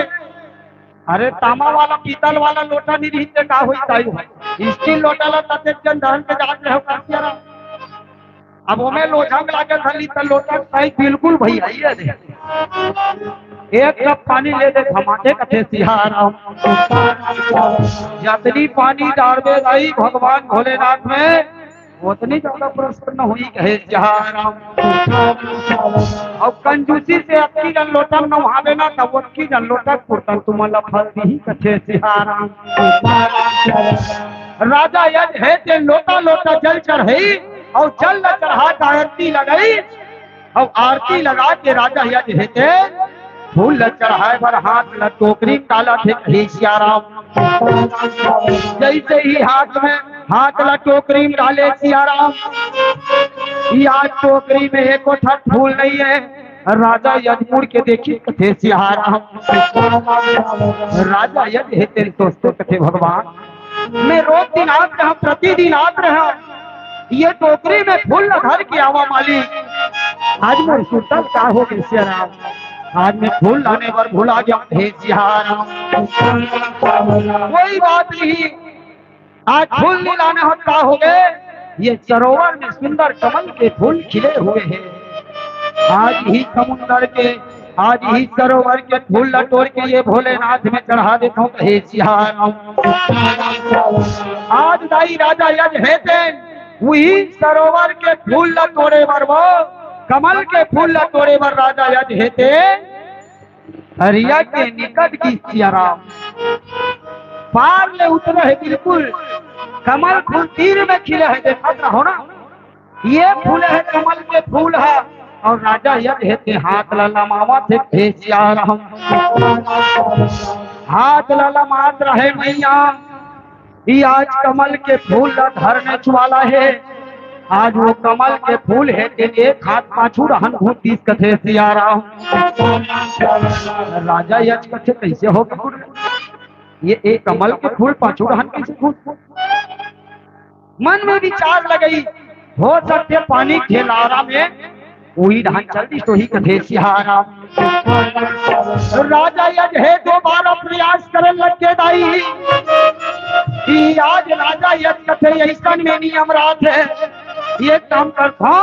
अरे तामा वाला पीतल वाला लोटा नहीं रहिस ते का होई ताई हो, स्टील लोटा ला तते जन धरन के जात रहे हो, कथे सिया राम। अब ओमे लोझंग लागे धरली त लोटा साइज बिल्कुल भैया ये दे। एक कप पानी ले दे धमाके, कथे सिया राम। जतनी पानी डारबे दाई भगवान भोलेनाथ में, ओतनी ज्यादा प्रसन्न होही, कहे सिया राम। अउ कंजूसी से अतकी जन लोटा नहाबे ना, तब ओतकी जन लोटा कुर्तन तुमन ला फल दिही, कथे सिया राम। राजा यज हे ते लोटा लोटा जल चढ़ई, अउ जल ल चढ़ा के आरती लगई, अउ आरती लगा के राजा यज हे ते फूल ल चढ़ाए बर हाथ ल टोकरी में डालत हे, कहे सिया राम। जैसे ही हाथ में, हाथ ल टोकरी में डाले सिया राम, या टोकरी में एको ठन फूल नहीं हे। राजा यज मुड़ के देखिस, कथे सिया राम। राजा यज हे ते सोचथे, कथे भगवान, मैं रोज दिन आत रहा, प्रतिदिन आत रहा, ये टोकरी में फूल ल धर के आवा मालिक। आज मोर सुरता ल का हो गे सिया राम, आज मैं फूल लाने बर भुला गया, हे सिया राम। कोई बात नहीं, आज फूल नहीं लाने हो त का हो गे, ये सरोवर में सुंदर कमल के फूल खिले हुए हैं। आज ही समुंदर के, आज ही सरोवर के फूल ल टोर के ये भोलेनाथ में चढ़ा देता हूँ, हे सिया राम। आज दाई राजा यज हे तेन, उही सरोवर के फूल ला तोड़े बर वो, कमल के फूल ला तोड़े बर राजा यज हे तेन, हरिया के निकट गिस सियाराम। पार ले उतरे हे बिल्कुल, कमल फूल तीर में खिले हे, देखत रहो ना। ये फूल हे कमल के फूल हे, अउ राजा यज हे तेन हाथ ला लमावत हे, हे सियाराम। हाथ ला लमात रहे मैया, ये आज कमल के फूल ला धरने वाला हे। आज वो कमल के फूल हे तेन एक हाथ पाछू डहन घूंच दिस कथे सियाराम। राजा यज कथे, "कइसे हो गे? ये एक कमल के फूल पाछू डहन कइसे घूंच?" मन में विचार लगई, हो सकथे पानी घेलारा में उही डहन चल दिस होही कथे सियाराम। राजा यज हे दोबारा प्रयास करे लग गे दाई, कि आज राजा यज कथे अइसन में नियम रात हे, ये काम करथों,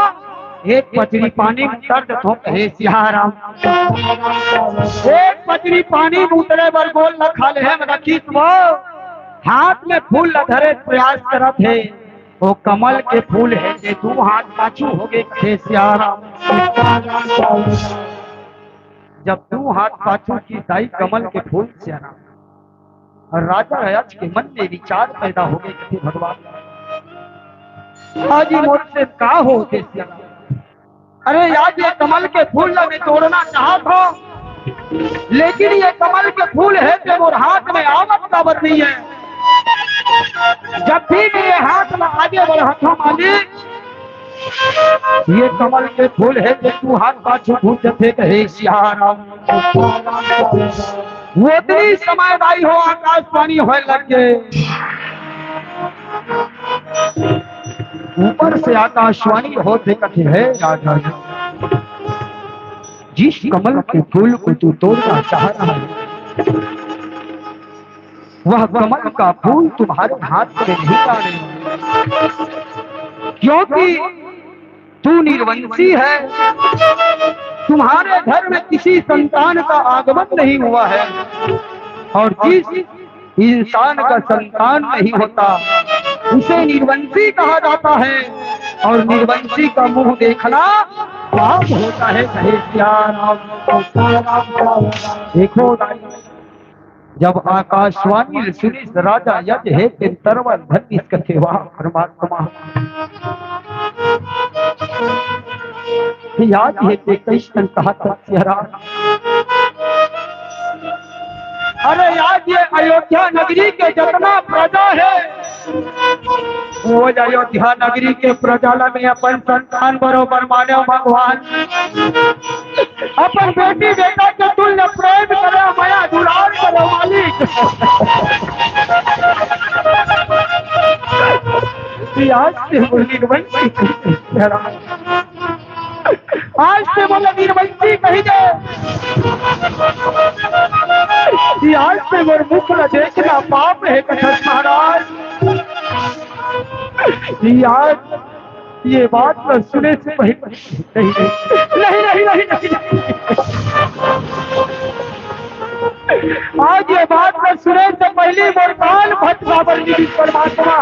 एक पचरी पानी में उतर देथों कथे सियाराम। एक पचरी पानी में उतरे बर गोल ल खाल्हे में रखिस वो, हाथ में फूल ल धरे प्रयास करत हे। वो कमल के फूल हे तेन दू हाथ पाछू हो गे कथे सियाराम। जब दू हाथ पाछू गिस दाई कमल के फूल सियाराम, अउ राजा यज के मन में विचार पैदा हो गे कथे भगवान, आज ये मोर से का होगे सियाराम? अरे यार, ये कमल के फूल ला मैं तोड़ना चाहत हों, लेकिन ये कमल के फूल हे तेन मोर हाथ में आवत काबर नइ हे। जब भी मैं ये हाथ ला आगे बढ़ात हों मालिक, ये कमल के फूल हे तेन दू हाथ पाछू घूंच जाथे कथे सियाराम। वो दिन समय दाई हो आकाशवाणी होय लग गे। ऊपर से आकाशवाणी होत हे कथे, हे राजा, जिस कमल के फूल को तू तोड़ना चाह रहा है, वह कमल का फूल तुम्हारे हाथ में नहीं आने वाला, क्योंकि तू निर्वंशी है, तुम्हारे घर में किसी संतान का आगमन नहीं हुआ है, और जिस इंसान का संतान नहीं होता, उसे निर्वंशी कहा जाता है, और निर्वंशी का मुंह देखना पाप होता है। कहे सियाराम। देखो, जब आकाशवाणी सुनिस राजा यज हे तेन तरवर धनिस कथे, वाह परमात्मा, यज हे तेन कइसन कहा था सियाराम। अरे यार, ये अयोध्या नगरी के जतना प्रजा हे, वो अयोध्या नगरी के प्रजा ला मैं अपन संतान बरोबर माने भगवान। अपन बेटी बेटा के तुल्य प्रेम करे, मया दुलार करे मालिक। कि आज से वो निर्वंशी आज से मोला निर्वंशी कहि दे। कि आज से मोर मुख ला देखना पाप हे कथस महाराज। कि आज ये बात ला सुने से पहले नहीं, नहीं, नहीं, नहीं, नहीं, नहीं। आज ये बात ला सुने से पहले मोर कान फट काबर नी गिस परमात्मा।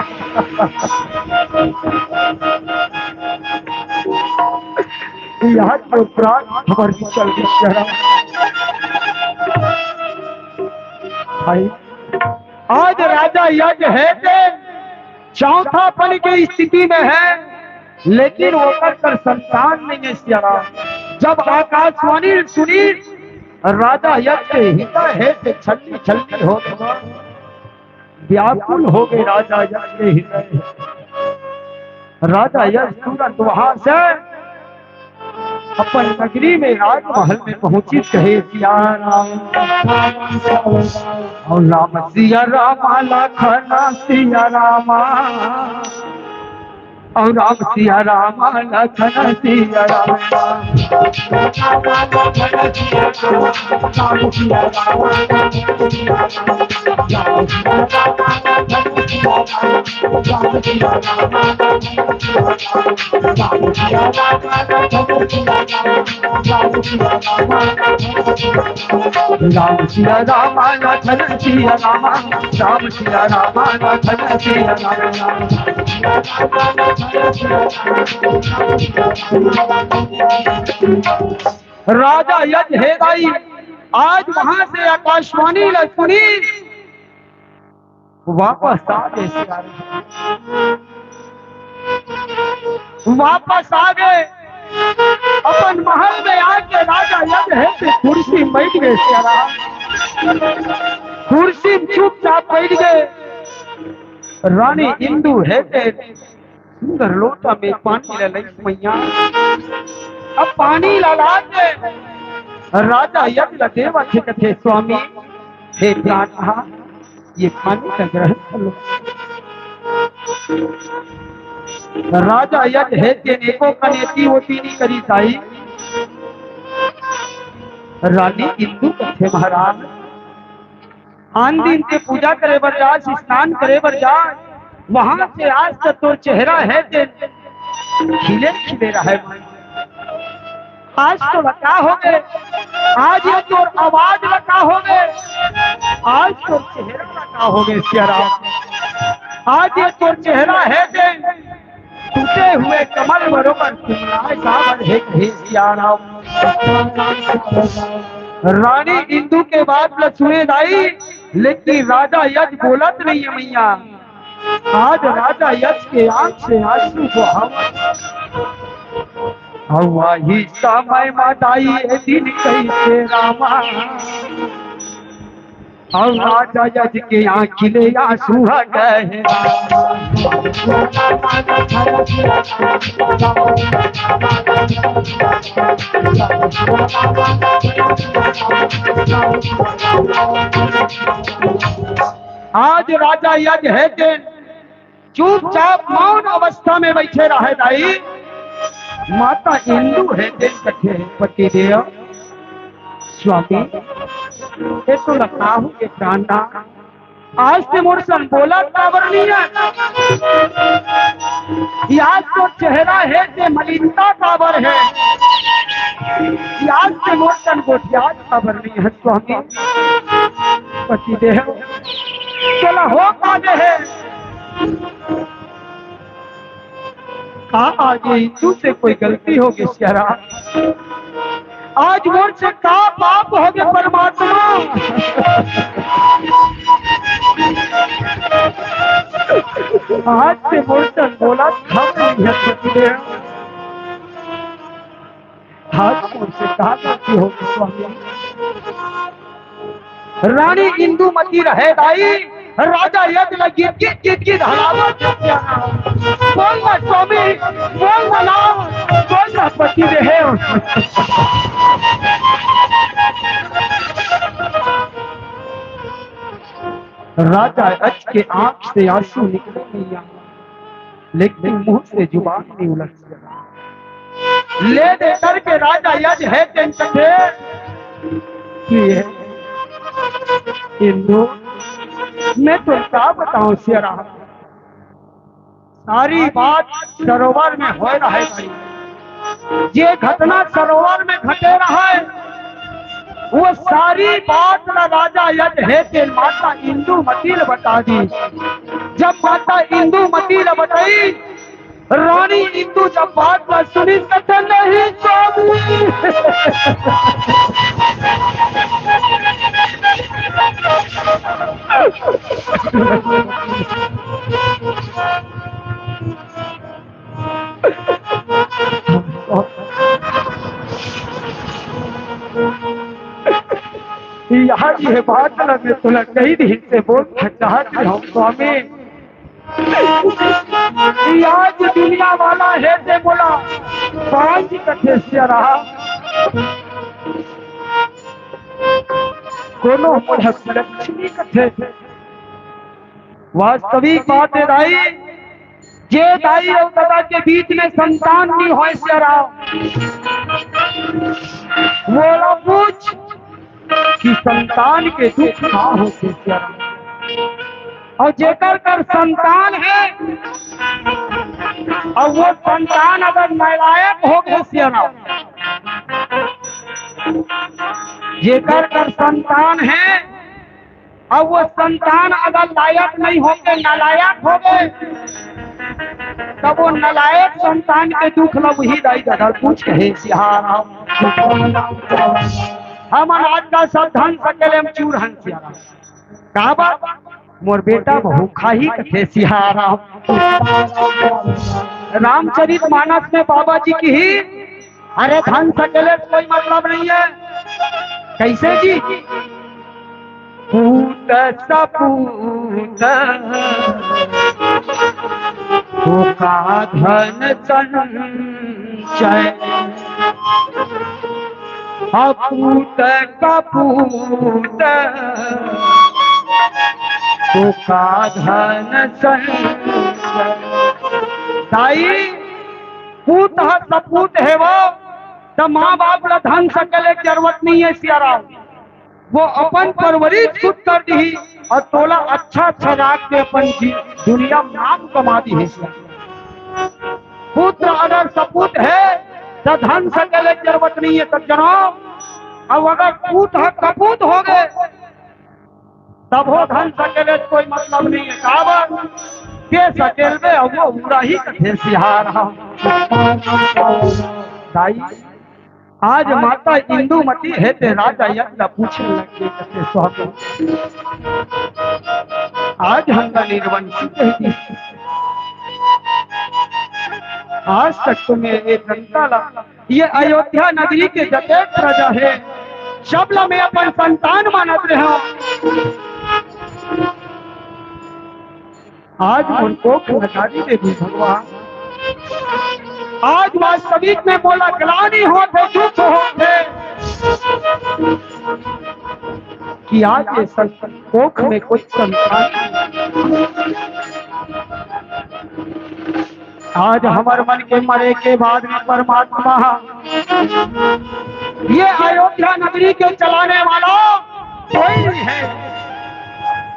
आज मोर प्राण हमर निकल गिस। भाई, आज राजा यज हे तेन चौथापन के स्थिति में हे, लेकिन ओकर कर संतान नहीं हे सियाराम। जब आकाशवाणी सुनिस राजा यज के हृदय हे तेन छल्ली छल्ली होत हे, व्याकुल हो गे राजा यज के हृदय। राजा यज तुरंत वहां से अपन नगरी में राजमहल में पहुंचिस कहे सियाराम। अउ राम सिया रामा लखन सिया रामा। और राम सिया राम, लखन सिया राम। राम सिया राम, लखन सिया राम। राम सिया राम, लखन सिया राम। राजा यज हे दाई, आज वहां से आकाशवाणी ल सुनी, वापस आ गे। वापस आ गे। अपन महल में आके राजा यज हे ते कुर्सी में बैठ गे। कुर्सी में चुपचाप बैठ गे। रानी इंदु हे ते सुंदर लोटा में पानी ल लइस मैया। अब पानी ल लाके राजा यज ल देवत हे, कथे, स्वामी, हे प्राण, ये पानी ल ग्रहण कर लो। राजा यज हे तेन एको कन एती ओती नइ करिस दाई। रानी इंदु कथे, महाराज, आन दिन ते पूजा करे बर जास, स्नान करे बर जास, वहां से आज तो तोर चेहरा हे ते खिले खिले रहे। आज तोला का होगे? आज ये तोर आवाज ला का होगे? आज तोर चेहरा ला का होगे सिया राम? आज ये तोर चेहरा हे ते टूटे हुए कमल बरोबर कुमलाए काबर हे, हे सिया राम। रानी इंदु के बात ल सुने दाई, लेकिन राजा यज बोलत नइ हे मैया। आज राजा यज के आंख से आंसू बहावत। अउ आही समय मा दाई ए दिन कइसे रामा। अउ राजा यज के आंखी ले आंसू हटे। आज राजा यज हे तेन चुपचाप मौन अवस्था में बइठे रहे दाई। माता इंदु हे तेन कथे, पतिदेव, स्वामी, ए तो लताहू के प्राण ना। आज ते मोर संग बोलत काबर नइ हे? आज तोर चेहरा हे ते मलिनता काबर हे? आज ते मोर संग गोठियात काबर नइ हे स्वामी? पतिदेव, तोला हो का गे हे? का आज ये इंदु से कोई गलती होगे सिया राम? आज मोर से का पाप होगे परमात्मा? आज ते मोर संग बोलत नइ हे पतिदेव। आज मोर से का गलती होगे स्वामी? रानी इंदुमती रहे दाई, राजा यज ल गिद गिद गिद गिद हलावत हे। बोल ना स्वामी, बोल ना लाल, बोल ना पतिदेव। राजा यज के आंख से आंसू निकले नइ हे, लेकिन मुंह से जुबान नइ उलट सके। ले दे करके राजा यज हे तेन कथे कि हे इंदु, मैं तो का बताऊं सिया राम, सारी बात सरोवर में होय रहे भाई। जे घटना सरोवर में घटे रहे, वो सारी बात ला राजा यज हे तेन माता इंदुमती ल बता दी। जब माता इंदुमती ल बताई, रानी इंदु जब बात ला सुनी, कथे, नहीं स्वामी। यार, ये बात ला मैं तोला कई दिन से बोलना चाहत हूँ स्वामी। आज दुनिया वाला हे ते मोला बांझ कथे सिया राम, कोनो मोला कुलच्छनी कथे। वास्तविक बात हे दाई, जे दाई अउ ददा के बीच में संतान नइ होय सियाराम, वोला पूछ कि संतान के दुख का होथे सियाराम। अउ जेकर कर संतान हे, अउ वो संतान अगर नालायक हो गे सियाराम, जेकर कर संतान हे, अउ वो संतान अगर लायक नइ होके नालायक हो गे, तब वो नालायक संतान के दुख ल उही दाई ददा पूछ कथे सियाराम। हमन आज का सब धन सकेले म चूर हन सियाराम। काबर? मोर बेटा भूखा हे कथे सियाराम। रामचरित मानस में बाबा जी किही, अरे धन सकेले से कोई मतलब नइ हे। कइसे जी? पूत सपूत होका धन संचय, अपूत कपूत होका धन संचय। दाई, पूत ह सपूत हे वो, त माँ बाप ला धन सकेले के जरूरत नइ हे सियाराम। वो अपन परवरिश खुद कर दिही अउ तोला अच्छा अच्छा राख के अपन जी दुनिया म नाम कमा दिही। पुत्र अगर सपूत हे त धन सकेले के जरूरत नइ हे सज्जनों। अउ अगर पूत ह कपूत हो गे तभो धन सकेले से कोई मतलब नइ हे। काबर? के सकेलबे अउ वो उड़ाही कथे सियाराम। दाई, आज माता इंदुमती हे ते राजा यज्ञ ला पूछे लगे कथे स्वामी। आज हमला निर्वंशी कहि दिस। आज तक तो मैं ये जनता ला, ये अयोध्या नगरी के जतेक प्रजा हे, सब ला मैं अपन संतान मानत रहेंव। आज मोर कोख नकारी दे दिस भगवान। आज वास्तविक में मोला ग्लानि होत हे, दुख होत हे कि आज ये सं-, कोख में कुछ संतान। आज हमर मन के मरे के बाद भी परमात्मा, ये अयोध्या नगरी के चलाने वाला कोई नहीं है।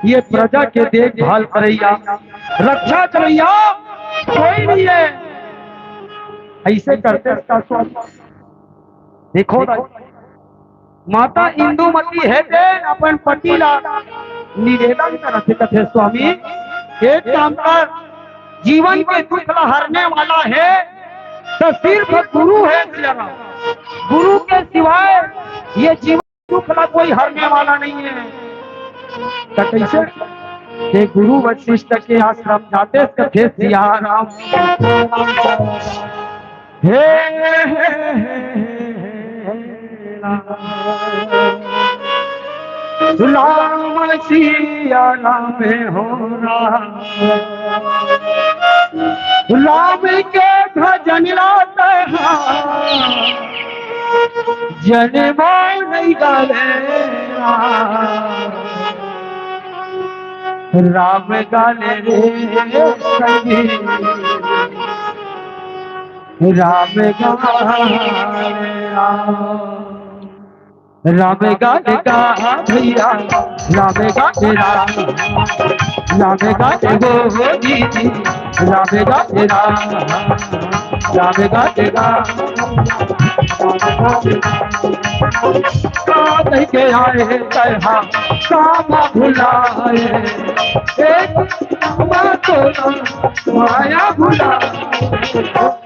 ये प्रजा के देखभाल करइया, रक्षा करइया कोई नहीं है। अइसे करते रहता स्वामी। देखो ना, माता इंदुमती हे ते अपन पति ला निवेदन करत हे, कथे, "स्वामी, एक काम कर, जीवन के दुख ला हरने वाला हे त सिर्फ गुरु हे सियाराम, गुरु के सिवाय ये जीवन दुख ला कोई हरने वाला नहीं है।" त कइसे? ते गुरु वशिष्ठ के आश्रम जाते कथे सियाराम। हे, हे, हे, हे, राम। राम सिया राम हो राम। राम के भजन ला तैं हा, जनमो नहीं गाले राम। राम गाले रे संगी, राम गाले राम। राम गाले गा भैया, राम गाले राम, राम गाले वो दीदी, राम गाले राम, राम गाले राम। का कह के आए तैं हा, काम भुलाए, एक बात तो माया भुलाए।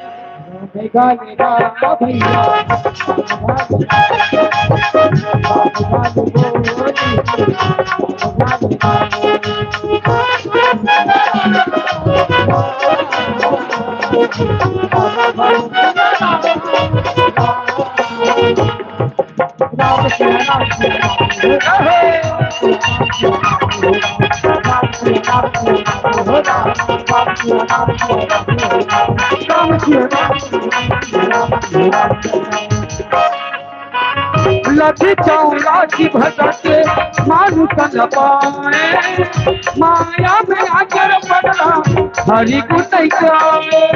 लखि चौरासी भटके मानुष न पाए, माया में आकर पगला हरि गुण गाए।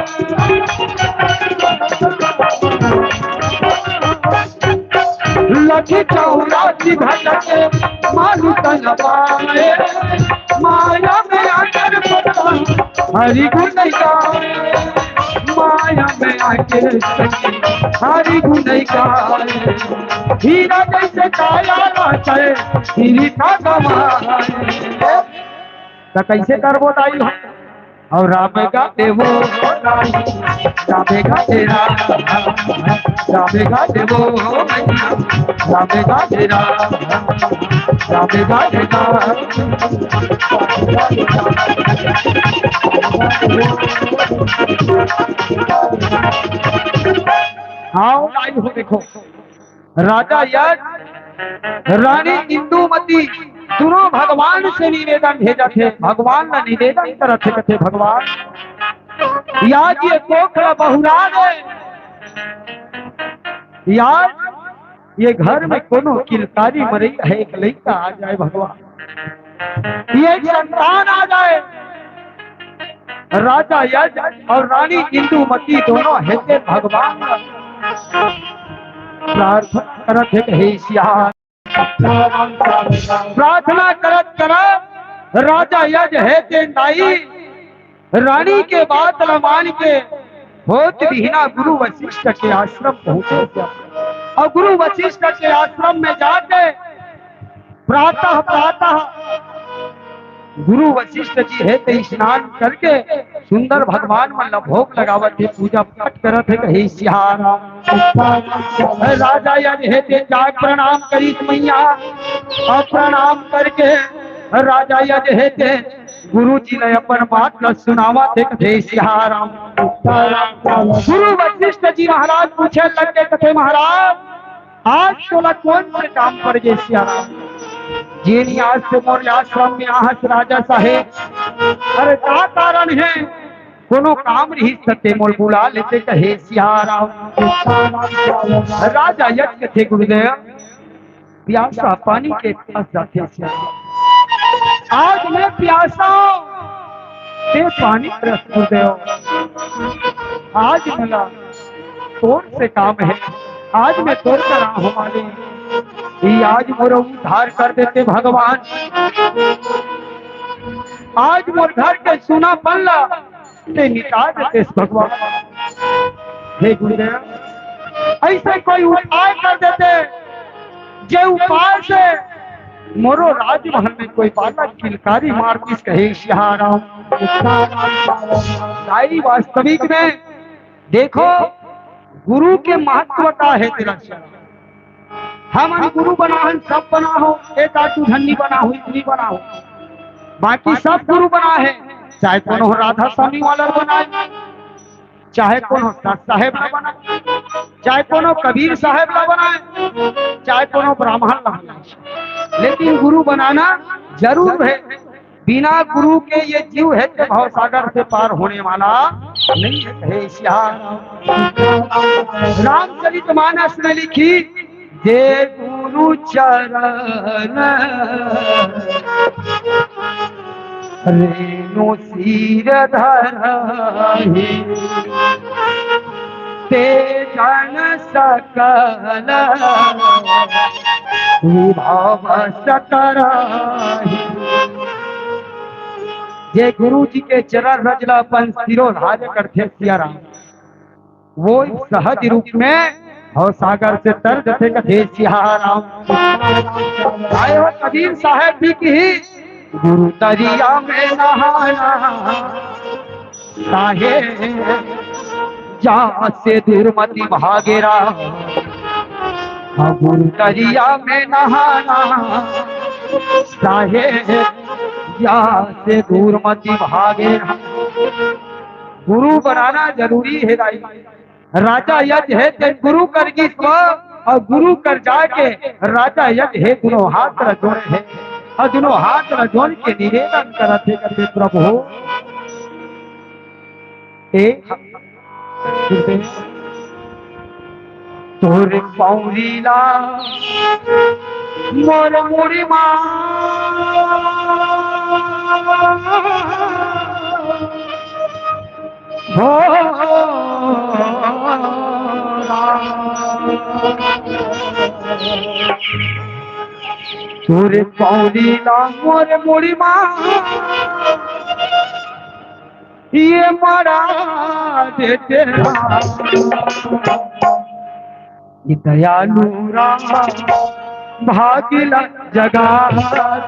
लखि चौरासी भटके मानुष न पाए, माया में आकर पता हरि गुण गाए। माया में आके सखी हरि गुण गाए। हीरा जैसे काया नाचे, हीरी का गवाए। त कैसे करबो दाई हम? अउ राम गाते वो राम, राम गाते राम, राम गाते वो मैया, राम गाते राम, राम गाते राम। हाँ, आई हो देखो, राजा यज, रानी इंदुमती, दुनों भगवान से निवेदन भेजत हे, भगवान ला निवेदन करत हे, कथे, "भगवान, या ये कोख ला बहुरा दे, या ये घर में कोनो किलकारी मरई हे, एक लइका आ जाए भगवान।" ये संतान आ जाए। राजा यज अउ रानी इंदुमती दुनों हे तेन भगवान प्रार्थना करत हे, कहे सियान। प्रार्थना करत करत राजा यज हे तेन दाई रानी के बात ल मान के होत बिहना गुरु वशिष्ठ के आश्रम पहुंचे अउ गुरु वशिष्ठ के आश्रम में जाके प्रातः प्रातः गुरु वशिष्ठ जी हे ते स्नान करके सुंदर भगवान मन ला भोग लगावत हे, पूजा पाठ करत हे, कहे सियान। राजा यज हे ते जाग प्रणाम करिस मैया, अउ प्रणाम करके राजा यज हे ते गुरु जी ने अपन बात ला सुनावत हे, कथे सियान। गुरु वशिष्ठ जी महाराज पूछे लगे, कथे, "महाराज, आज तोला कोन से काम पड़ गे सियान? जेन आज से मोर आश्रम में आहस राजा साहेब, अरे का कारण हे? कोनो काम रहिस त ते मोल बुला लेते," कहे सियान। राजा यज कथे, "गुरुदेव, प्यासा पानी के पास जाथे सियान। आज मैं प्यासा हूँ, ते पानी परस गुरुदेव। आज मोला तोर से काम हे, आज मैं तोर करा हूँ मालिक। ये आज मोर उद्धार कर देते भगवान, आज मोर घर के सूनापन ला ते मिटा देते भगवान।" हे गुरुदेव, ऐसे कोई उपाय कर देते, जे उपाय से मोरो राजमहल में कोई बालक किलकारी मार दिस, कहे सियान। भाई, वास्तविक में देखो, गुरु के महत्व का हे तेरा सियान। हमन गुरु बनाहन, सब बनाहो, एक आध दू झन नी बनाहो, इतनी बनाहो, बाकी सब गुरु बना हे। चाहे कोनो राधा स्वामी वाला बनाए, चाहे कोनो दत्त साहेब ला बनाए, चाहे कोनो कबीर साहेब ला बनाए, चाहे कोनो ब्राह्मण ला बनाए, लेकिन गुरु बनाना जरूर हे। बिना गुरु के ये जीव हे ते भवसागर से पार होने वाला नहीं हे, कहे सियान। रामचरित मानस में लिखिस, जे गुरु चरण रेणु सिर धरहि, ते जन सकल विभव सकरहि। जे गुरु जी के चरण रज ला अपन सिरोधार्य करथे सियाराम, वो सहज रूप में भवसागर से तर जथे, कथे सियाराम। आए हो कबीर साहेब भी की, गुरु तरिया में नहाना, साहेब जा से दुर्मति भागे राम। हाँ, गुरु तरिया में नहाना, साहेब जा से दुर्मति भागे राम। गुरु बनाना जरूरी हे दाई। राजा यज हे तेन गुरु कर गिस व, अउ गुरु कर जाके राजा यज हे दुनों हाथ ला जोड़े हे, अउ दुनों हाथ ला जोड़ के निवेदन करत हे, कथे प्रभु, ए गुरुदेव, तोर पौरी ला मोर मुड़ी मा हो राम। तोरे पौरी ला मोर मुड़ी मा ये मरा देते राम। ये दयालु राम भागिला जगा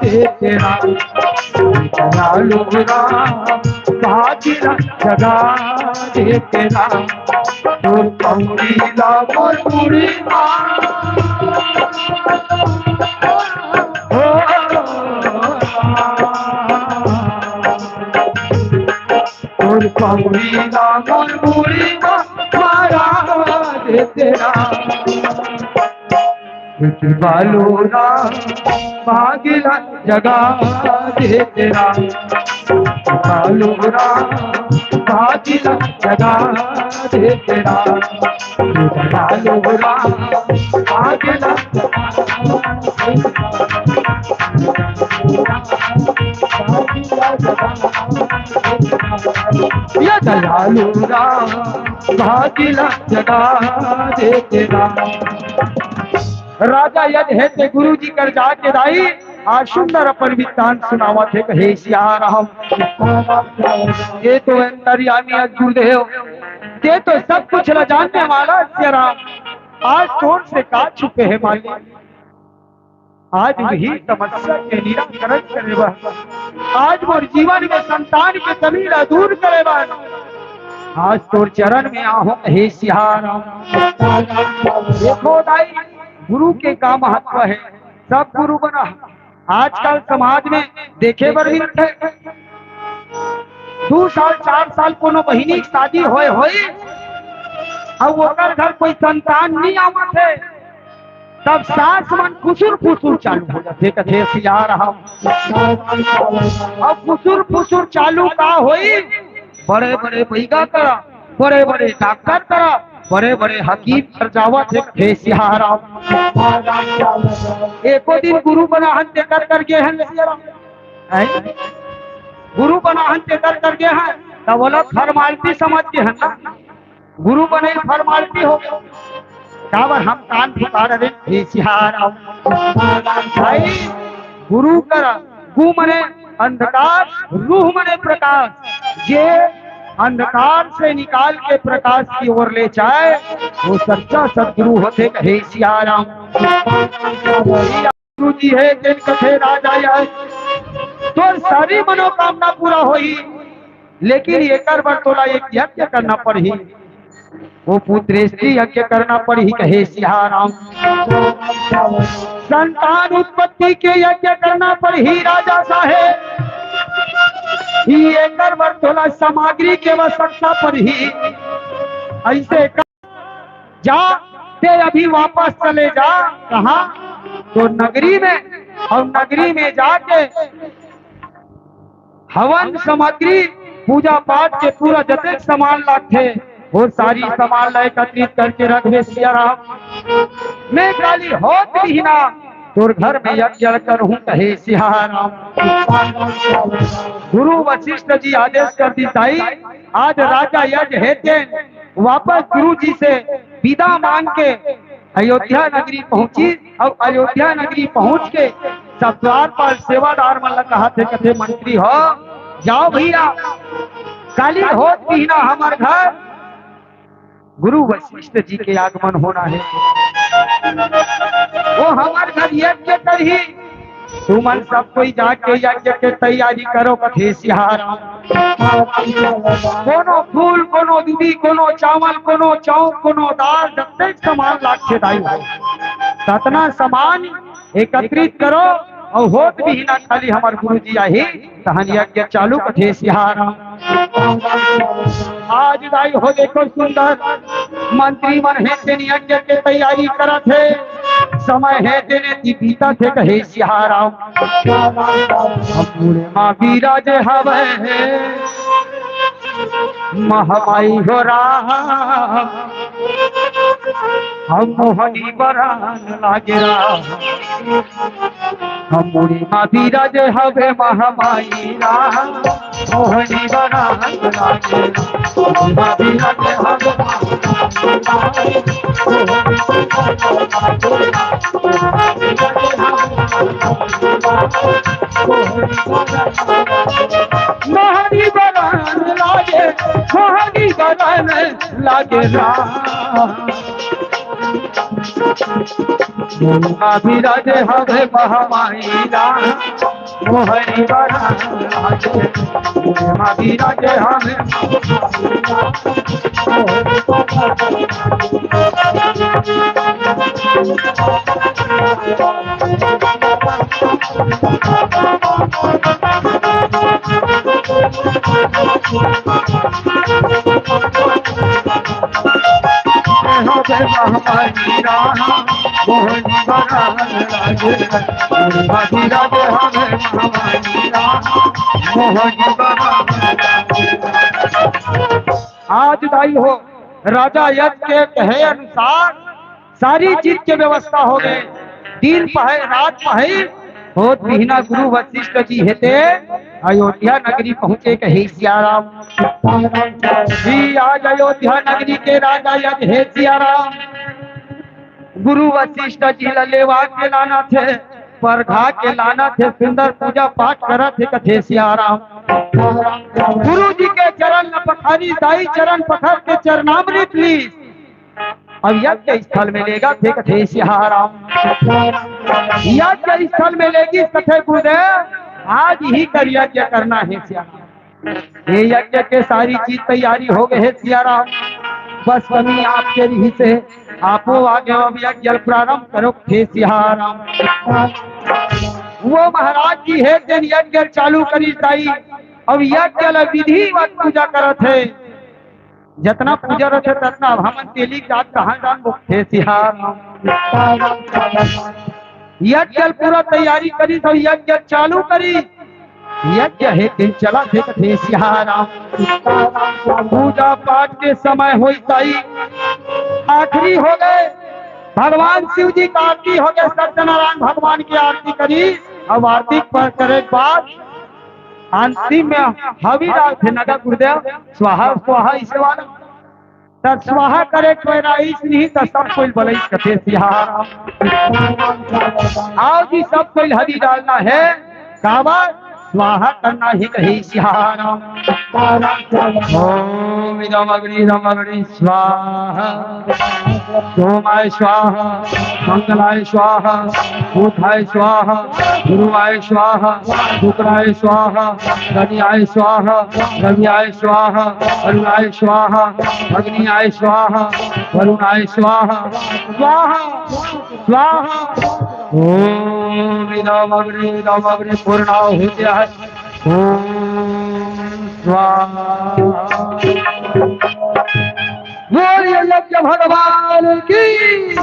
देते राम। ये दयालु राम भागिला जगा देते राम। तोर पौरी ला मोर मुड़ी मा। हो। तोर पौरी ला मोर मुड़ी मा मरा देते राम। बालू राम भागिला जगा देते राम। बालू राम भागिला जगा देते राम। बालू राम भागिला ये दयालु राम भागिला जगा देते राम। राजा यज हे ते गुरु जी कर जाके दाई आज सुंदर अपन वृत्तांत सुनावत हे, कहे सिया राम। ये तो अंतर्यामी अस गुरुदेव, ये तो सब कुछ ल जानने वाला सिया राम, आज तोर से का छुपे हे मालिक। आज वही समस्या के निराकरण करे बर, आज मोर जीवन में संतान के कमी ला दूर करे बर, आज तोर चरण में आहूं हे सिया राम। देखो दाई, गुरु के का महत्व हे। सब गुरु बना, आजकल समाज में देखे बर मिलथे, दू साल चार साल कोनो बहिनी के शादी होए होई, अउ ओकर घर कोई संतान नहीं आवत हे, तब सास मन खुसुर फुसुर चालू हो जाथे, कथे सिया राम। अब खुसुर फुसुर चालू का होई? बड़े बड़े बैगा करा, बड़े बड़े डॉक्टर करा, बड़े बड़े हकीम कर जावत हे, कथे सिया राम। एको दिन गुरु बना हन तेकर कर गे हन सिया राम। हैं? गुरु बना हन तेकर कर गे हन, तब वो लोग फॉर्मालिटी समझ गे हन ना। गुरु बने फॉर्मालिटी हो गे। काबर हम कान फुकार रहे, हे सिया राम। भाई, गुरु कर, गु मने अंधकार, रूह मने प्रकाश। जे अंधकार से निकाल के प्रकाश की ओर ले जाए, वो सच्चा सदगुरु होथे, कहे सिया राम। गुरु जी हे, जेन कथे राजा आए, तोर सारी मनोकामना पूरा होही, लेकिन एकर बर तोला एक यज्ञ करना पड़ही। वो पुत्रेष्टि यज्ञ करना पड़ही, कहे सिया राम। संतान उत्पत्ति के यज्ञ करना पड़ही राजा साहेब। ही एकर बर तोला सामग्री के आवश्यकता पड़ही। ऐसे कर, जा, ते अभी वापस चले जा। कहाँ? तो नगरी में। और नगरी में जाके हवन सामग्री, पूजा पाठ के पूरा जतेक सामान लागथे, वो सारी सामान ला एकत्रित करके रख दे सिया राम। मैं काली होत बिहना तोर घर में यज्ञ करहूं, कहे सिया राम। गुरु वशिष्ठ जी आदेश कर दिस, आज राजा यज हे तेन वापस गुरु जी से विदा मांग के अयोध्या नगरी पहुंचिस। अब अयोध्या नगरी पहुंच के सब द्वारपाल सेवादार मन ला कहत हे, कथे, मंत्री हो, जाओ भैया, काली होत बिहना हमर घर गुरु वशिष्ठ जी के आगमन होना हे। वो हमर घर यज्ञ करही, तुमन सब कोई जाके यज्ञ के तैयारी करो, कथे सिया राम। कोनो फूल, कोनो दूबी, कोनो चावल, कोनो चौंक, कोनो दाल, जतेक सामान लागथे दाई हो, ततना सामान एकत्रित करो। और होत बिहना खाली हमर गुरु जी आही, तहन यज्ञ चालू, कथे सिया राम। आज दाई हो, देखो सुंदर मंत्री मन हे तेन यज्ञ के तैयारी करत हे, समय हे तेने ती बीतत हे, कहे सिया राम। हम बूढ़े माँ विराजे हवे हे। महामाई हो राम, हम मोहनी बरन लागे राम। हम मुड़ी मा बिराजे हवे महामाई राम, मोहनी बरन लागे राम। मुड़ी मा बिराजे हवे महामाई राम, मोहनी बरन लागे राम। मोहनी बरन लागे, मोहनी बरन लागे राम। मोहनी बरन हवे महामाई राम, मोहनी बरन लागे। मोहनी बरन हवे आज दाई हो, राजा यज्ञ के कहे अनुसार सारी चीज के व्यवस्था हो गए। दिन पहर, रात पहर होत बिहना गुरु वशिष्ठ जी हेते अयोध्या नगरी पहुंचे, कहे सियाराम। जी, आज अयोध्या नगरी के राजा यज्ञ हे सियाराम। गुरु वशिष्ठ जी ला लेवा के लानथे, परघा के लानथे, सुंदर पूजा पाठ करत हे, कथे सियाराम। गुरु जी के चरण ल पखारी, दाई चरण पखर के चरणामृत ली। अब यज्ञ स्थल में लेगा थे, कथे सियाराम। यज्ञ स्थल में लेगी कथे गुरुदेव, आज ही कर यज्ञ करना हे सियाराम। ये यज्ञ के सारी चीज तैयारी हो गए हे सियाराम, बस कमी आपके रहिसे, आपो आगे अब यज्ञ प्रारंभ करो थे सियाराम। वो महाराज जी हे तेन यज्ञ चालू करी दाई, अब यज्ञ ल विधिवत पूजा करत हे। जतना पूजा रथे ततना अब हमन तेली जात कहाँ जान, वो थे सियाराम। यज्ञ ल पूरा तैयारी करी तो यज्ञ चालू करी। यज्ञ हे दिन चला थे, कथे सियाराम। पूजा पाठ के समय होई ताई, आखिरी हो गए, भगवान शिव जी का आरती हो गए, सत्यनारायण भगवान की आरती करी। अब आरती पर करे के बाद अंतिम में हवि डालथे नगा गुरुदेव, स्वाहा स्वाहा इसे वाला। त स्वाहा करे के पैराइस नहीं त सब कोई बलैस कथे सियाराम। आओ जी, सब कोई हवि डालना है, काबर स्वाहा करना ही कही सियाराम। ओम इदम अग्नि इदम अग्नि स्वाहा। सोमाय स्वाहा, मंगलाय स्वाहा, बुधाय स्वाहा, गुरुवाय स्वाहा, शुक्राय स्वाहा, शनियाय स्वाहा, रवियाय स्वाहा, अरुणाय स्वाहा, अग्नियाय स्वाहा, वरुणाय स्वाहा, स्वाहा, स्वाहा। ओम इदम अग्नि इदम अग्नि पूर्णाहुति। ओम स्वाहा। बोलिए यज्ञ भगवान की।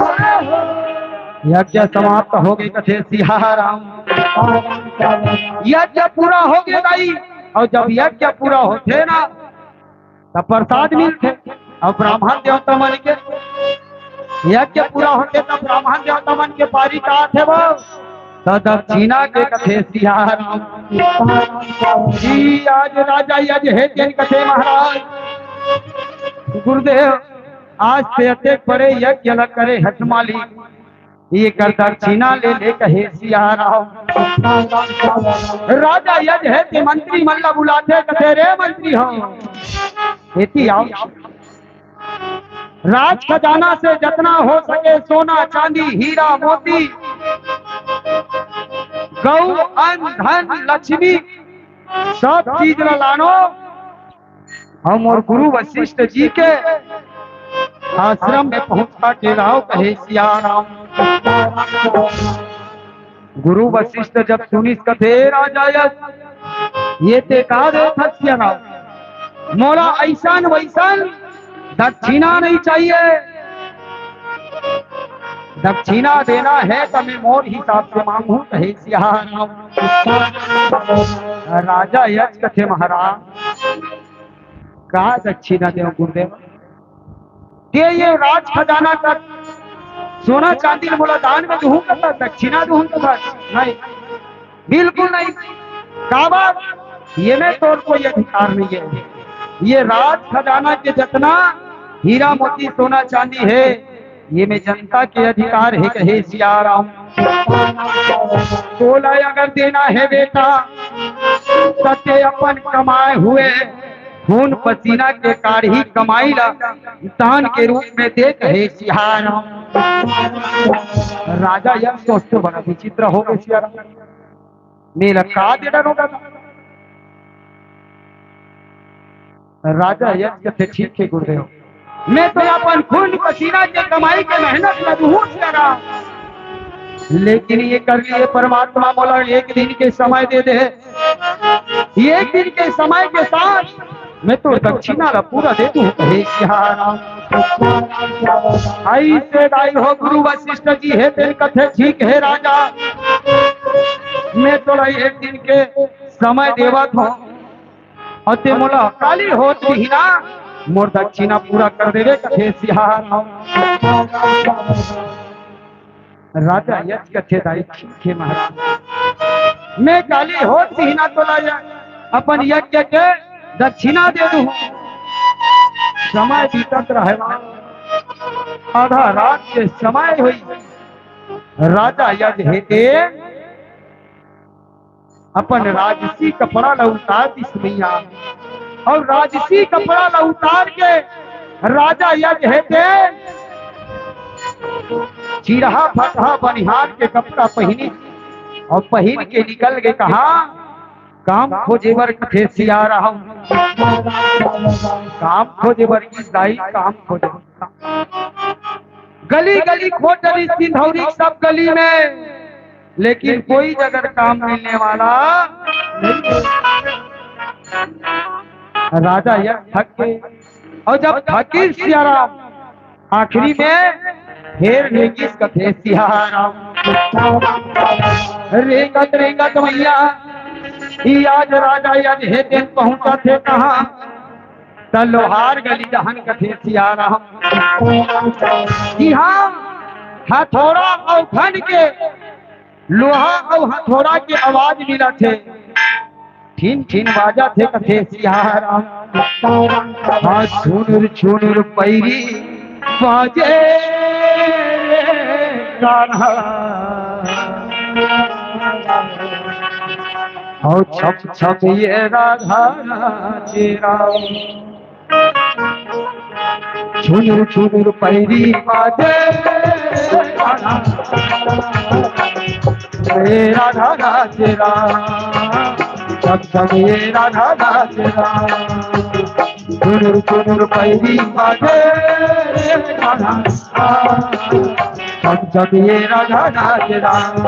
यज्ञ समाप्त हो गए, कथे सियाराम। यज्ञ पूरा हो गए दाई, और जब यज्ञ पूरा होथे ना, तब प्रसाद मिलथे। अब ब्राह्मण देवता मन के यज्ञ पूरा होथे, तब ब्राह्मण देवता मन के पारी का आथे वो, त दक्षिणा के कथे सियाराम। जी, आज राजा यज्ञ हे तेन कथे महाराज, गुरुदेव, आज ते अतेक बड़े यज्ञ ल करे हस मालिक, एकर दक्षिणा ले ले कहे सियाराम। राजा यज्ञ हे ते मंत्री मन ला बुलाथे, कथे रे मंत्री हो, एती आओ। राज खजाना से जतना हो सके सोना, चांदी, हीरा, मोती, गऊ, अन्न, धन, लक्ष्मी, सब चीज ला लानो। अउ मोर गुरु वशिष्ठ जी के आश्रम में पहुंचा के लाव कहे सियाराम। गुरु वशिष्ठ जब सुनिस कथे, "राजा यज्ञ, ये ते का देत हस सियाराम? मोला ऐसन वैसन दक्षिणा नहीं चाहिए, दक्षिणा देना है त मैं मोर हिसाब से मांगहूं," कहे सियाराम। राजा यज्ञ कथे, "महाराज, का दक्षिणा देव गुरुदेव? ते ये राज खजाना का सोना चांदी ल मोला दान में दूहूं का, दक्षिणा दूहूं का? नहीं, बिल्कुल नहीं। काबर? ये में तोर कोई अधिकार नहीं है। ये राज खजाना के जतना हीरा मोती सोना चांदी है, ये में जनता के अधिकार है, कहे सियाराम। तोला अगर देना है बेटा, त ते अपन कमाए हुए खून पसीना के काढ़ी कमाई ला दान के रूप में दे, कहे सियाराम। राजा यज्ञ सोचते बड़ा विचित्र हो गए सियाराम। मेला का दे डरो दादा। राजा यज्ञ कथे, ठीक है गुरुदेव, मैं तो अपन खून पसीना के कमाई के मेहनत मजबूत करा, लेकिन ये कर लिए परमात्मा मोला एक दिन के समय दे दे। ये एक दिन के समय के साथ मैं तो दक्षिणा ला पूरा दे दूं, हे सियाराम। ऐसे दाई हो गुरु वशिष्ठ जी हे, तेन कथे, ठीक है राजा, मैं तोला एक दिन के समय देवत हूँ, और ते मोला काली होत बिहिना मोर दक्षिणा पूरा कर देवे, कथे सियाराम। राजा यज्ञ कथे, दाई ठीक हे महाराज, मैं काली होत बिहिना तोला य-, अपन यज्ञ के दक्षिणा दे दूँ। समय बीतत रहे, आधा रात के समय होई। राजा यज्ञ हे ते अपन राजसी कपड़ा ला उतार दिस भैया, और राजसी कपड़ा ला उतार के राजा यज्ञ हे ते चिरहा फटहा बनिहार के कपड़ा पहिनी और पहिन के निकल गे। कहाँ? काम खोजे बर, कथे सियाराम। काम खोजे बर कि दाई, काम खोजे बर। गली गली खोज डरिस सिंधौरी, सब गली में, लेकिन कोई जगह काम मिलने वाला नहीं। राजा यज्ञ थक गे, और जब थकिस सियाराम, आखिरी में फेर रेंगिस, कथे सियाराम। रेंगत रेंगत भैया, ई आज राजा यज्ञ हे तेन पहुंचत हे कहाँ? त लोहार गली डहन, कथे सियाराम। जी हाँ, हथौड़ा और खन के, लोहा और हथौड़ा के आवाज मिलत हे, ठिन ठिन बाजत हे, कथे सियाराम। हाँ, छुनुर छुनुर पैरी बाजे गाना, और छम छम ये राधा नाचे राम। छुनुर छुनुर पैरी बाजे, हे राधा नाचे राम, छम छम ये राधा नाचे राम। छुनुर छुनुर पैरी बाजे, छम छम ये राधा नाचे राम,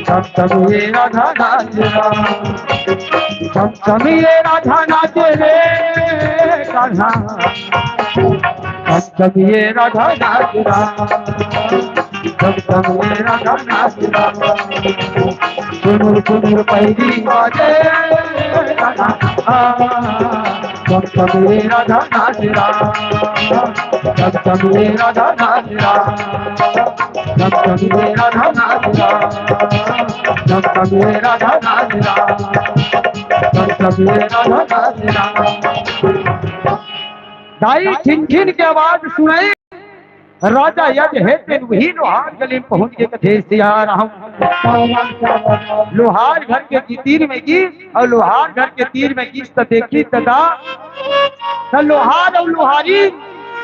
छम छम ये राधा नाचे राम, छम छम ये राधा नाचे रे कान्हा, छम छम ये राधा नाचे राम, छम छम ये राधा नाचे राम। छुनुर छुनुर पैरी बाजे राधा, आ, छम छम ये राधा नाचे राम, छम छम ये राधा नाचे राम, छम छम ये राधा नाचे राम, छम छम ये राधा नाचे राम, छम छम ये राधा नाचे राम। दाई ठिनठिन के आवाज सुनाई। राजा यज्ञ हे तेन उही लोहार गली में पहुंच के कथे सियाराम। लोहार घर के तीर में गिस और लोहार घर के तीर में गिस त देखिस त दा, त लोहार और लोहारी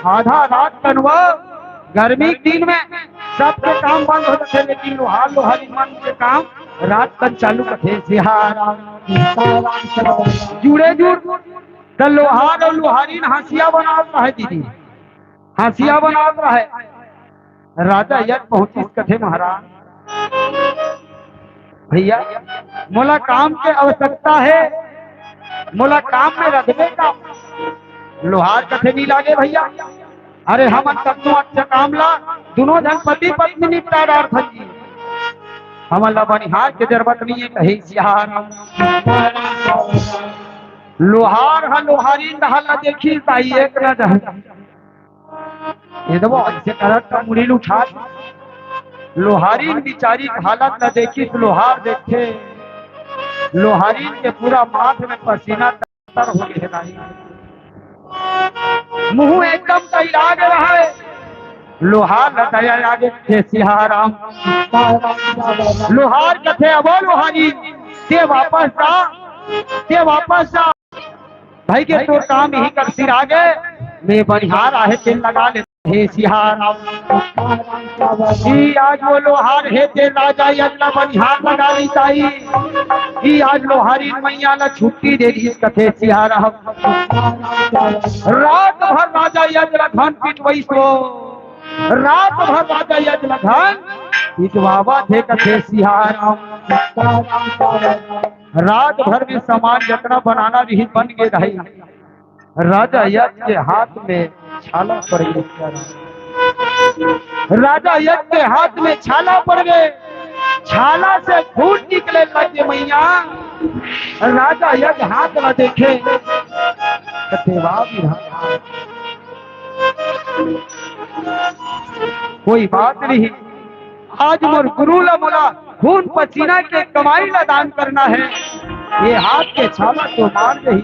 आधा रात कन वो गर्मी के दिन में सबके काम बंद हो जाथे, लेकिन लोहार लोहारी मन के काम रात कन चालू कथे सियाराम। जुड़े जुड़ त लोहार और लोहारी हंसिया बनावत रहे दीदी, हंसिया बनावत रहे। राजा यज्ञ पहुंचिस कथे महाराज, भैया मोला काम के आवश्यकता हे, मोला काम में रखबे का? लोहार कथे नहीं लागे भैया, अरे हमन तब तो अच्छा काम ला दोनों झन पति पत्नी निपटा डारथन जी, हमन ला बनिहार के जरूरत नहीं हे, कहे सियाराम। लोहार ह लोहारिन डहर ला देखिस दाई एक नजर। ये देखो, ऐसे करत का मुड़ी ल उठा। लोहारिन बिचारी के हालत ला देखिस, लोहार देखथे, लोहारिन के पूरा माथ में पसीना तर हो गे हे दाई। मुंह एकदम तैला गे रहय। लोहार ल दया आ गे, कथे सियाराम। लोहार कथे, "अबो लोहारी, ते वापस जा, ते वापस जा। भाई के तोर काम इही कर सिरा गे, मैं बनिहार आहे तेन लगा ले।" हे सियाराम। ई आज वो लोहार हे ते राजा यज ला बनिहार लगा ली ताई। ई आज लोहारी मैया ला छुट्टी दे दी, कथे सियाराम। रात भर राजा यज ला घन पिटवइस वो। रात भर राजा यज ला घन पिटवावत हे, कथे सियाराम। रात भर में सामान जतना बनाना रही बन गे रही। राजा यज के हाथ में छाला पड़ गे। राजा यज के हाथ में छाला पड़ गे। छाला से खून निकले लगे मैया। राजा यज हाथ ला देखे, त देवा विधाता, कोई बात नहीं। आज मोर गुरु ला मोला खून पसीना के कमाई ला दान करना हे। ये हाथ के छाला तो मार देही।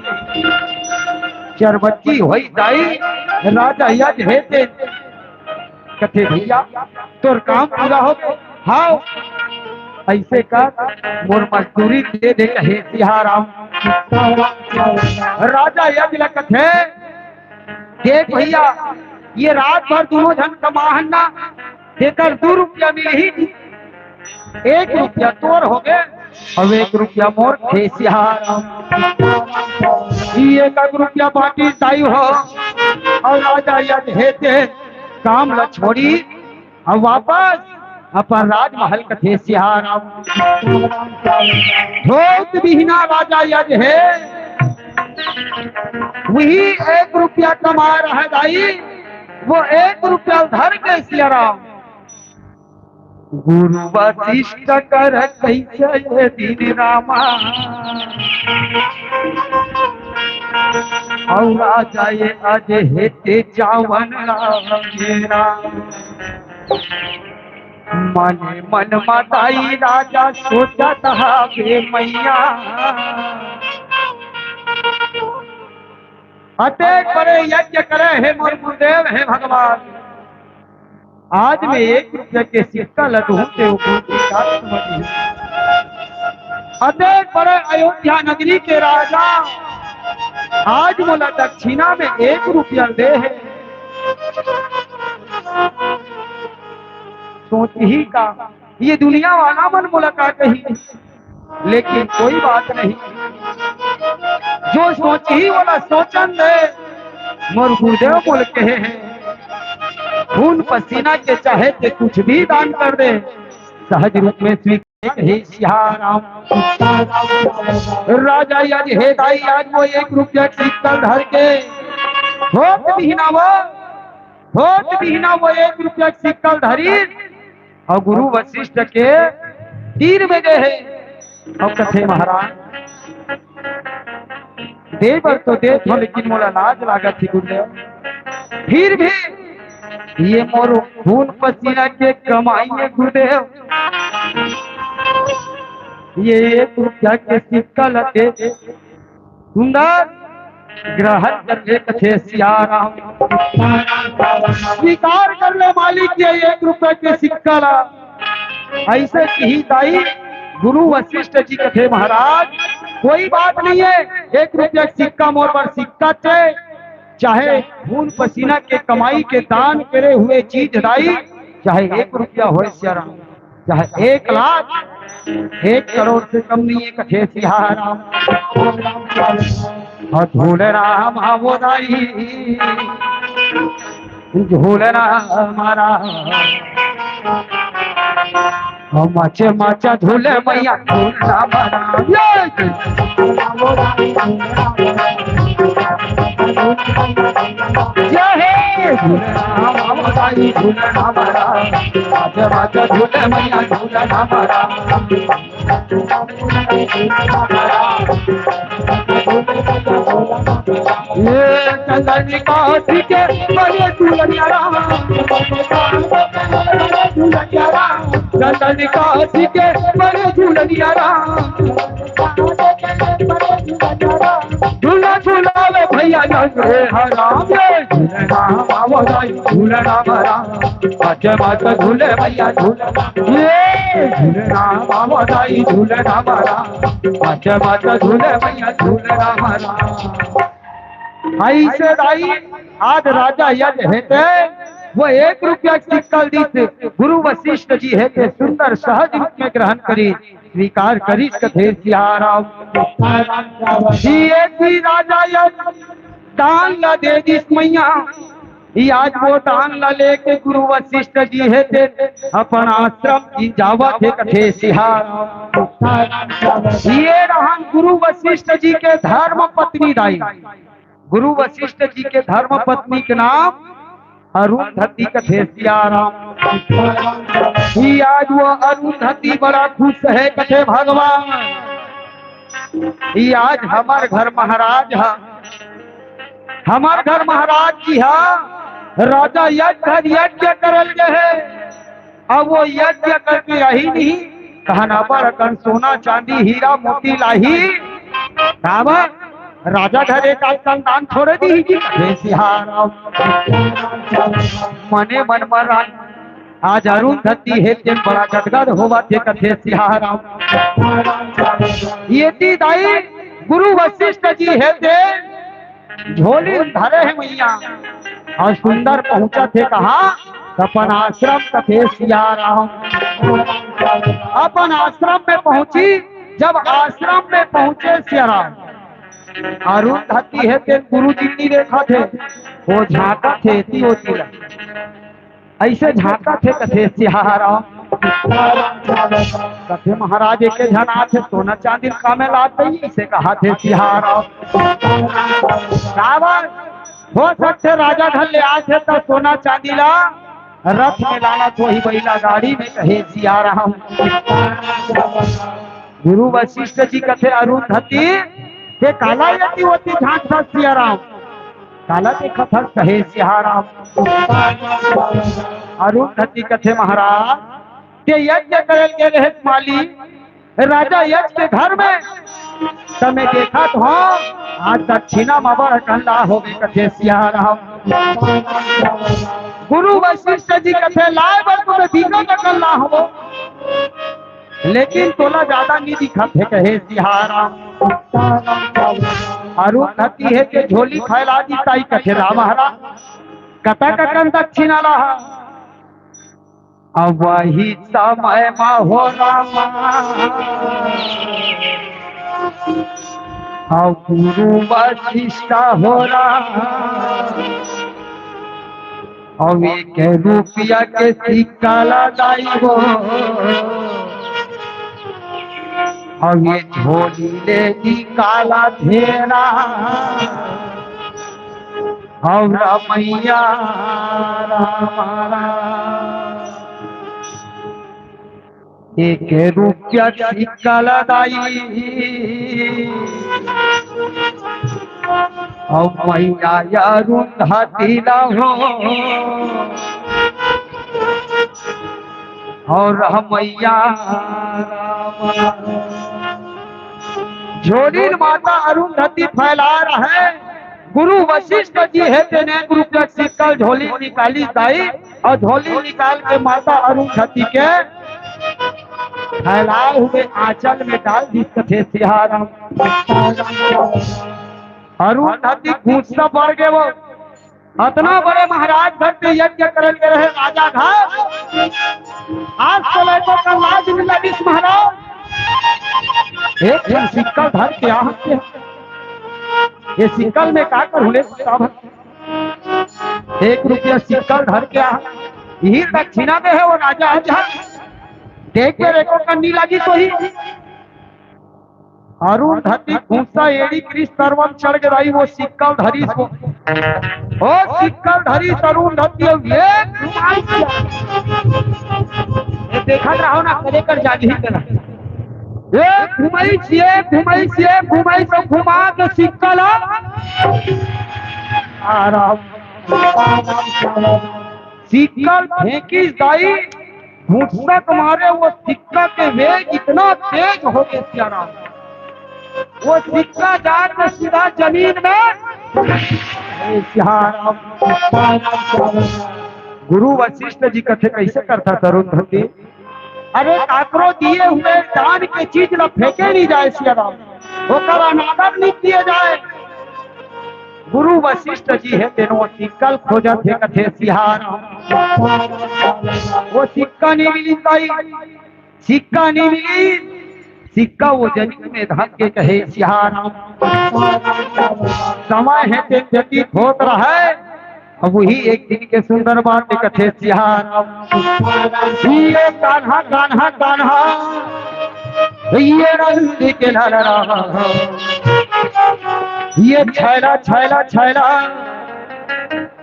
चरबच्ची होई दाई, राजा यज हे ते। कथे, "भैया, तोर काम पूरा हो गे?" "हाव।" "ऐसे कर, मोर मजदूरी दे दे," कहे सियाराम। राजा यज ला कथे, "देख भैया, ये रात भर दूनों झन कमाहन ना, तेकर दू रुपया मिलही, एक रुपया तोर हो गे, अउ एक रुपया मोर," कथे सियाराम। ई एक एक रुपया बांटिस दाई हो, अउ राजा यज हे ते काम ला छोड़ी, अउ वापस अपन राजमहल, कथे सियाराम। धोत बिहना राजा यज हे, वही एक रुपया कमा रहा दाई, वो एक रुपया धर के सियाराम। गुरु वशिष्ठ कर कइसे दिन रामा, अउ राजा यज हे ते जावन राम। मने मन म दाई राजा सोचत हवे मैया। अतेक बड़े यज्ञ करे हे मोर गुरुदेव, हे भगवान, आज मैं एक रुपया के सिक्का ल दूहूं ते वो गुरु की का समझ। अतेक बड़े अयोध्या नगरी के राजा, आज मोला दक्षिणा में एक रुपया दे हे। सोचही का, ये दुनिया वाला मन मोला का कही, लेकिन कोई बात नहीं, जो सोचही वोला सोचन दे। मोर गुरुदेव मोला कहे हे, खून पसीना के चाहे ते कुछ भी दान कर दे, सहज रूप में स्वीकार हे सियाराम। राजा यज हे दाई, आज वो एक रुपया सिक्का धर के, धोत बिहना वो, धोत बिहना वो एक रुपया सिक्का धरी, अउ गुरु वशिष्ठ के तीर में दे हे। अउ कथे महाराज, दे बर तो देत हों, लेकिन मोला लाज लागत हे गुरुदेव। फिर भी ये मोर खून पसीना के कमाई हे गुरुदेव, ये एक रुपया के सिक्का ल दे। सुंदर, ग्रहण कर ले कथे सियाराम। स्वीकार कर ले मालिक ये एक रुपया के सिक्का ला। ऐसे कही दाई गुरु वशिष्ठ जी कथे महाराज, कोई बात नहीं है, एक रुपया के सिक्का मोर बर सिक्का चे, चाहे खून पसीना के कमाई के दान करे हुए चीज दाई, चाहे एक रुपया होय सियाराम, चाहे एक लाख, एक करोड़ से कम नहीं है, कथे सियाराम। और झूले राम आवो दाई, झूले राम हमारा, और मचे मचे झूले मैया, झूले राम हमारा। ये! जय हे झूले राम, आवो दाई झूले राम राम। बाजे बाजे झूले मैया झूले राम राम। चंदन काठी के बने झूलनिया राम, चंदन काठी के बने झूलनिया राम, झूला झूलावे भैया जंग रे हराम रे। झूले राम आवो दाई, झूले राम राम, पाछे मात झूले भैया झूले राम। ये झूले राम आवो दाई, झूले राम राम, पाछे मात झूले भैया झूले राम राम। ऐसे दाई आज राजा यज्ञ हेते वो एक रुपया सिक्कल दीस, गुरु वशिष्ठ जी हेते सुंदर सहज रूप में ग्रहण करी, स्वीकार करी कथे सियाराम। जी एक भी राजा यज्ञ दान ला दे दीस मैया, ई आज वो दान ला लेके गुरु वशिष्ठ जी हेते अपन आश्रम की जावत हे कथे सियाराम। ये रहन गुरु वशिष्ठ जी के धर्म पत्नी दाई। गुरु वशिष्ठ जी के धर्म पत्नी के नाम अरुंधति कथे सियाराम। ही आज वो अरुंधति बड़ा खुश हे कथे भगवान। ही आज हमर घर महाराज हा, हमर घर महाराज जी हा राजा यज्ञ घर यज्ञ करल गए हे। अब वो यज्ञ करके आही नहीं, कहना बड़ कन सोना चांदी हीरा मोती लाही। काबर राजा घर एक आजकल दान छोड़े दी ही जी। हे सिहाराम मने मन मरान। आज अरुंधति हे तेन बड़ा गदगद होवत हे कथे सिहाराम। ये ती दाई गुरु वशिष्ठ जी हे तेन झोली धरे हे मैया। और सुंदर पहुंचत हे कहा अपन आश्रम कथे सियाराम। अपन आश्रम में पहुंची। जब आश्रम में पहुंचे सियाराम अरुंधति हे तेन गुरु जी नी देखत हे। वो झांकत हे ती वो तिला ऐसे झांकत हे कथे सिहाराम। कथे महाराज एक झन आथे सोना चांदी कामे लात ही ऐसे कहा थे सिहाराम। रावण हो सकथे राजा घर ले आथे तो सोना चांदी ला रथ में लाना थोही बैला गाड़ी में कहे सियाराम। गुरु वशिष्ठ जी कथे अरुंधति के काला यति होती झांक सियाराम। काला देखत हस कहे सिहाराम। अरुंधति कथे महाराज के यज्ञ करल गे रहे माली राजा यज्ञ के घर में। त मैं देखत हूँ आज दक्षिणा म बड़ कल्ला होगे कथे सिहाराम। गुरु वशिष्ठ जी कथे लाए बर तुम्हें बीना न कल्ला हो लेकिन तोला ज्यादा नहीं दिखत हे कहे सिहाराम। अरुंधति हे के झोली फैला दी ताई कथे ला महाराज कतक अकन दक्षिणा लाहा। अब वही समय मा हो रामा अउ गुरु वशिष्ठ हो रामा अउ एक रुपया के सिक्का ला दाई हो अउ ये झोली ले निकाला धेरा अउ रमैया रामा राम। एक रुपया सिक्का ला दाई अउ मैया अरुंधति ला हो अउ रमैया रामा। झोली माता अरुंधति फैला रहे गुरु वशिष्ठ जी हे तेने गुरु के सिक्का झोली निकाली दाई अउ झोली निकाल के माता अरुंधति के फैलाए हुए आंचल में डाल दी कथे सिहाराम। अरुंधति गुस्सा बढ़ गए वो अतना बड़े महाराज घर के यज्ञ करल गे रहे राजा घर। आज तो लइको का लाज मिला इस महाराज। एक ठन सिक्का धर के आहत हे। ये सिक्का में का करूँ ले साहब? एक रुपया सिक्का धर के आहत। यही दक्षिणा में हे वो राजा आज। देख के रेको करनी लगी तो ही। अरुंधति घुसा एड़ी कृष्ण तरवन चढ़ के रही वो सिक्का धरी सो। ओ सिक्का धरी अरुंधति अब ये घुमाई दिया। ये देखत रहो ना करे कर जागी ही करा। ए घुमइस, ए घुमइस, ए घुमइस, त घुमा के सिक्का ला। आराम। सिक्का ल फेंकिस दाई, भुसक मारे वो सिक्का के वेग इतना तेज हो गे सियाराम, वो सिक्का जाके सीधा जमीन में। ए सियाराम। गुरु वशिष्ठ जी कथे, कइसे करथा तरुण धोती? अरे काकरो दिए हुए दान के चीज ला फेंके नहीं जाए सियाराम, ओकर अनादर नहीं किए जाए। गुरु वशिष्ठ जी हे, तेनो सिक्का ल खोजत हे, कथे सियाराम। वो सिक्का नहीं मिलिस दाई, सिक्का नहीं मिलिस। सिक्का वो जनी में धस के, कहे सियाराम। समय हे ते व्यतीत होत रहय, अब वही एक दिन के सुंदर बात हे, कथे सियाराम। ये कान्हा, कान्हा, कान्हा, ये रंग के लाला, ये छैला, छैला, छैला,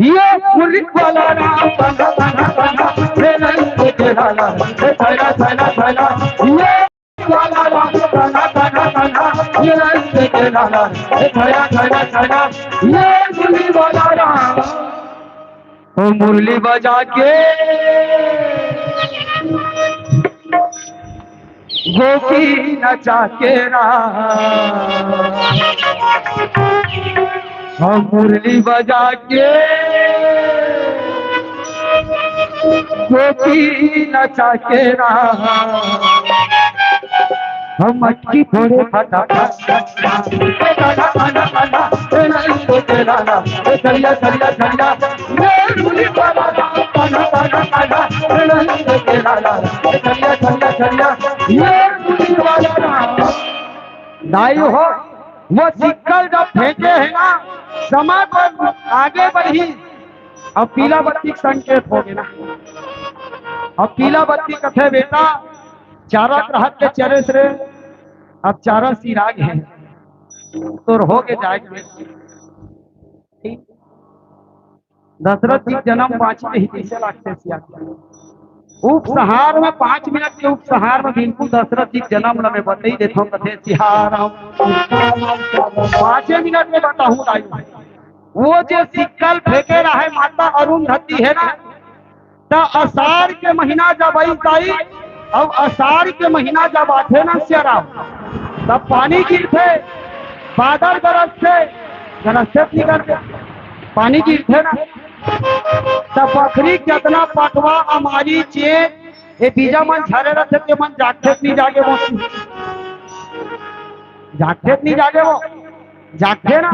ये मुरली वाला राम, कान्हा, कान्हा, कान्हा, ये रंग के लाला, ये छैला, छैला, छैला, ये वाला राम, कान्हा, कान्हा, कान्हा, ये रंग के लाला, ये छैला, छैला, छैला, ये मुरली वाला राम। ओ मुरली बजा के गोपी नचा के राम, हम मुरली बजा के गोपी नचा के राम, हम मटकी फोड़े फटाफट। चलिया, चलिया, चलिया, ये मुरली वाला राम, कान्हा, कान्हा, कान्हा, ये मुरली वाला राम। दाई हो, वो सिक्का ल जब फेंके हे ना, समय पर आगे बढ़ी, अब पीला बत्ती के संकेत हो गे ना। अब पीला बत्ती कथे, बेटा, चारा ग्राहक के चरे से, अब चारा सिराग हे, तोर हो गे जाए। दशरथ जी के जन्म पाँच में ही जैसे लागथे सिया। उपसंहार में, पाँच मिनट के उपसंहार में बिल्कुल दशरथ जी के जन्म ल मैं बतई देथव, कथे सियाराम। पाँचे मिनट में बताहूँ दाई। वो जे सिक्का ल फेंके रहे माता अरुंधति हे ना, त असार के महीना जब आई दाई, अउ असार के महीना जब आथे ना सियाराम, तब पानी गिरथे, बादल गरजथे, गरजथे त नहीं गरजे, पानी गिरथे ना, तब बखरी जतना पटवा, अमारी, चेंच, ये बीजा मन झरे रथे, ते मन जागथे त नहीं जागे वो, जागथे त नहीं जागे वो, जागथे ना।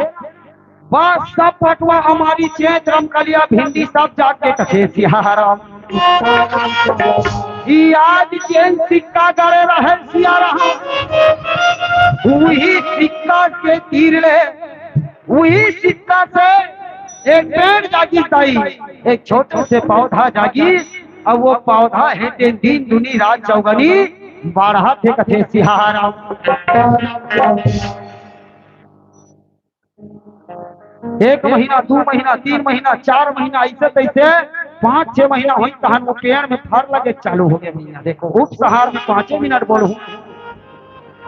बस सब पटवा, अमारी, चेंच, रमकलिया, भिंडी सब जाग के कथे सियाराम। ई आज जेन सिक्का गड़े रहे सियाराम, उही सिक्का के तीर ले, उही सिक्का से एक पेड़ जागिस दाई, एक छोटे से पौधा जागिस, अउ वो पौधा हे तेन दिन दुनी रात चौगनी बाढ़त हे कथे सियाराम। एक महीना, दू महीना, तीन महीना, चार महीना, अइसे तइसे पाँच छह महीना होइस, तहन वो पेड़ में फर लगे चालू हो गे भैया। देखो, उपसंहार में पाँचे मिनट बोलहूँ,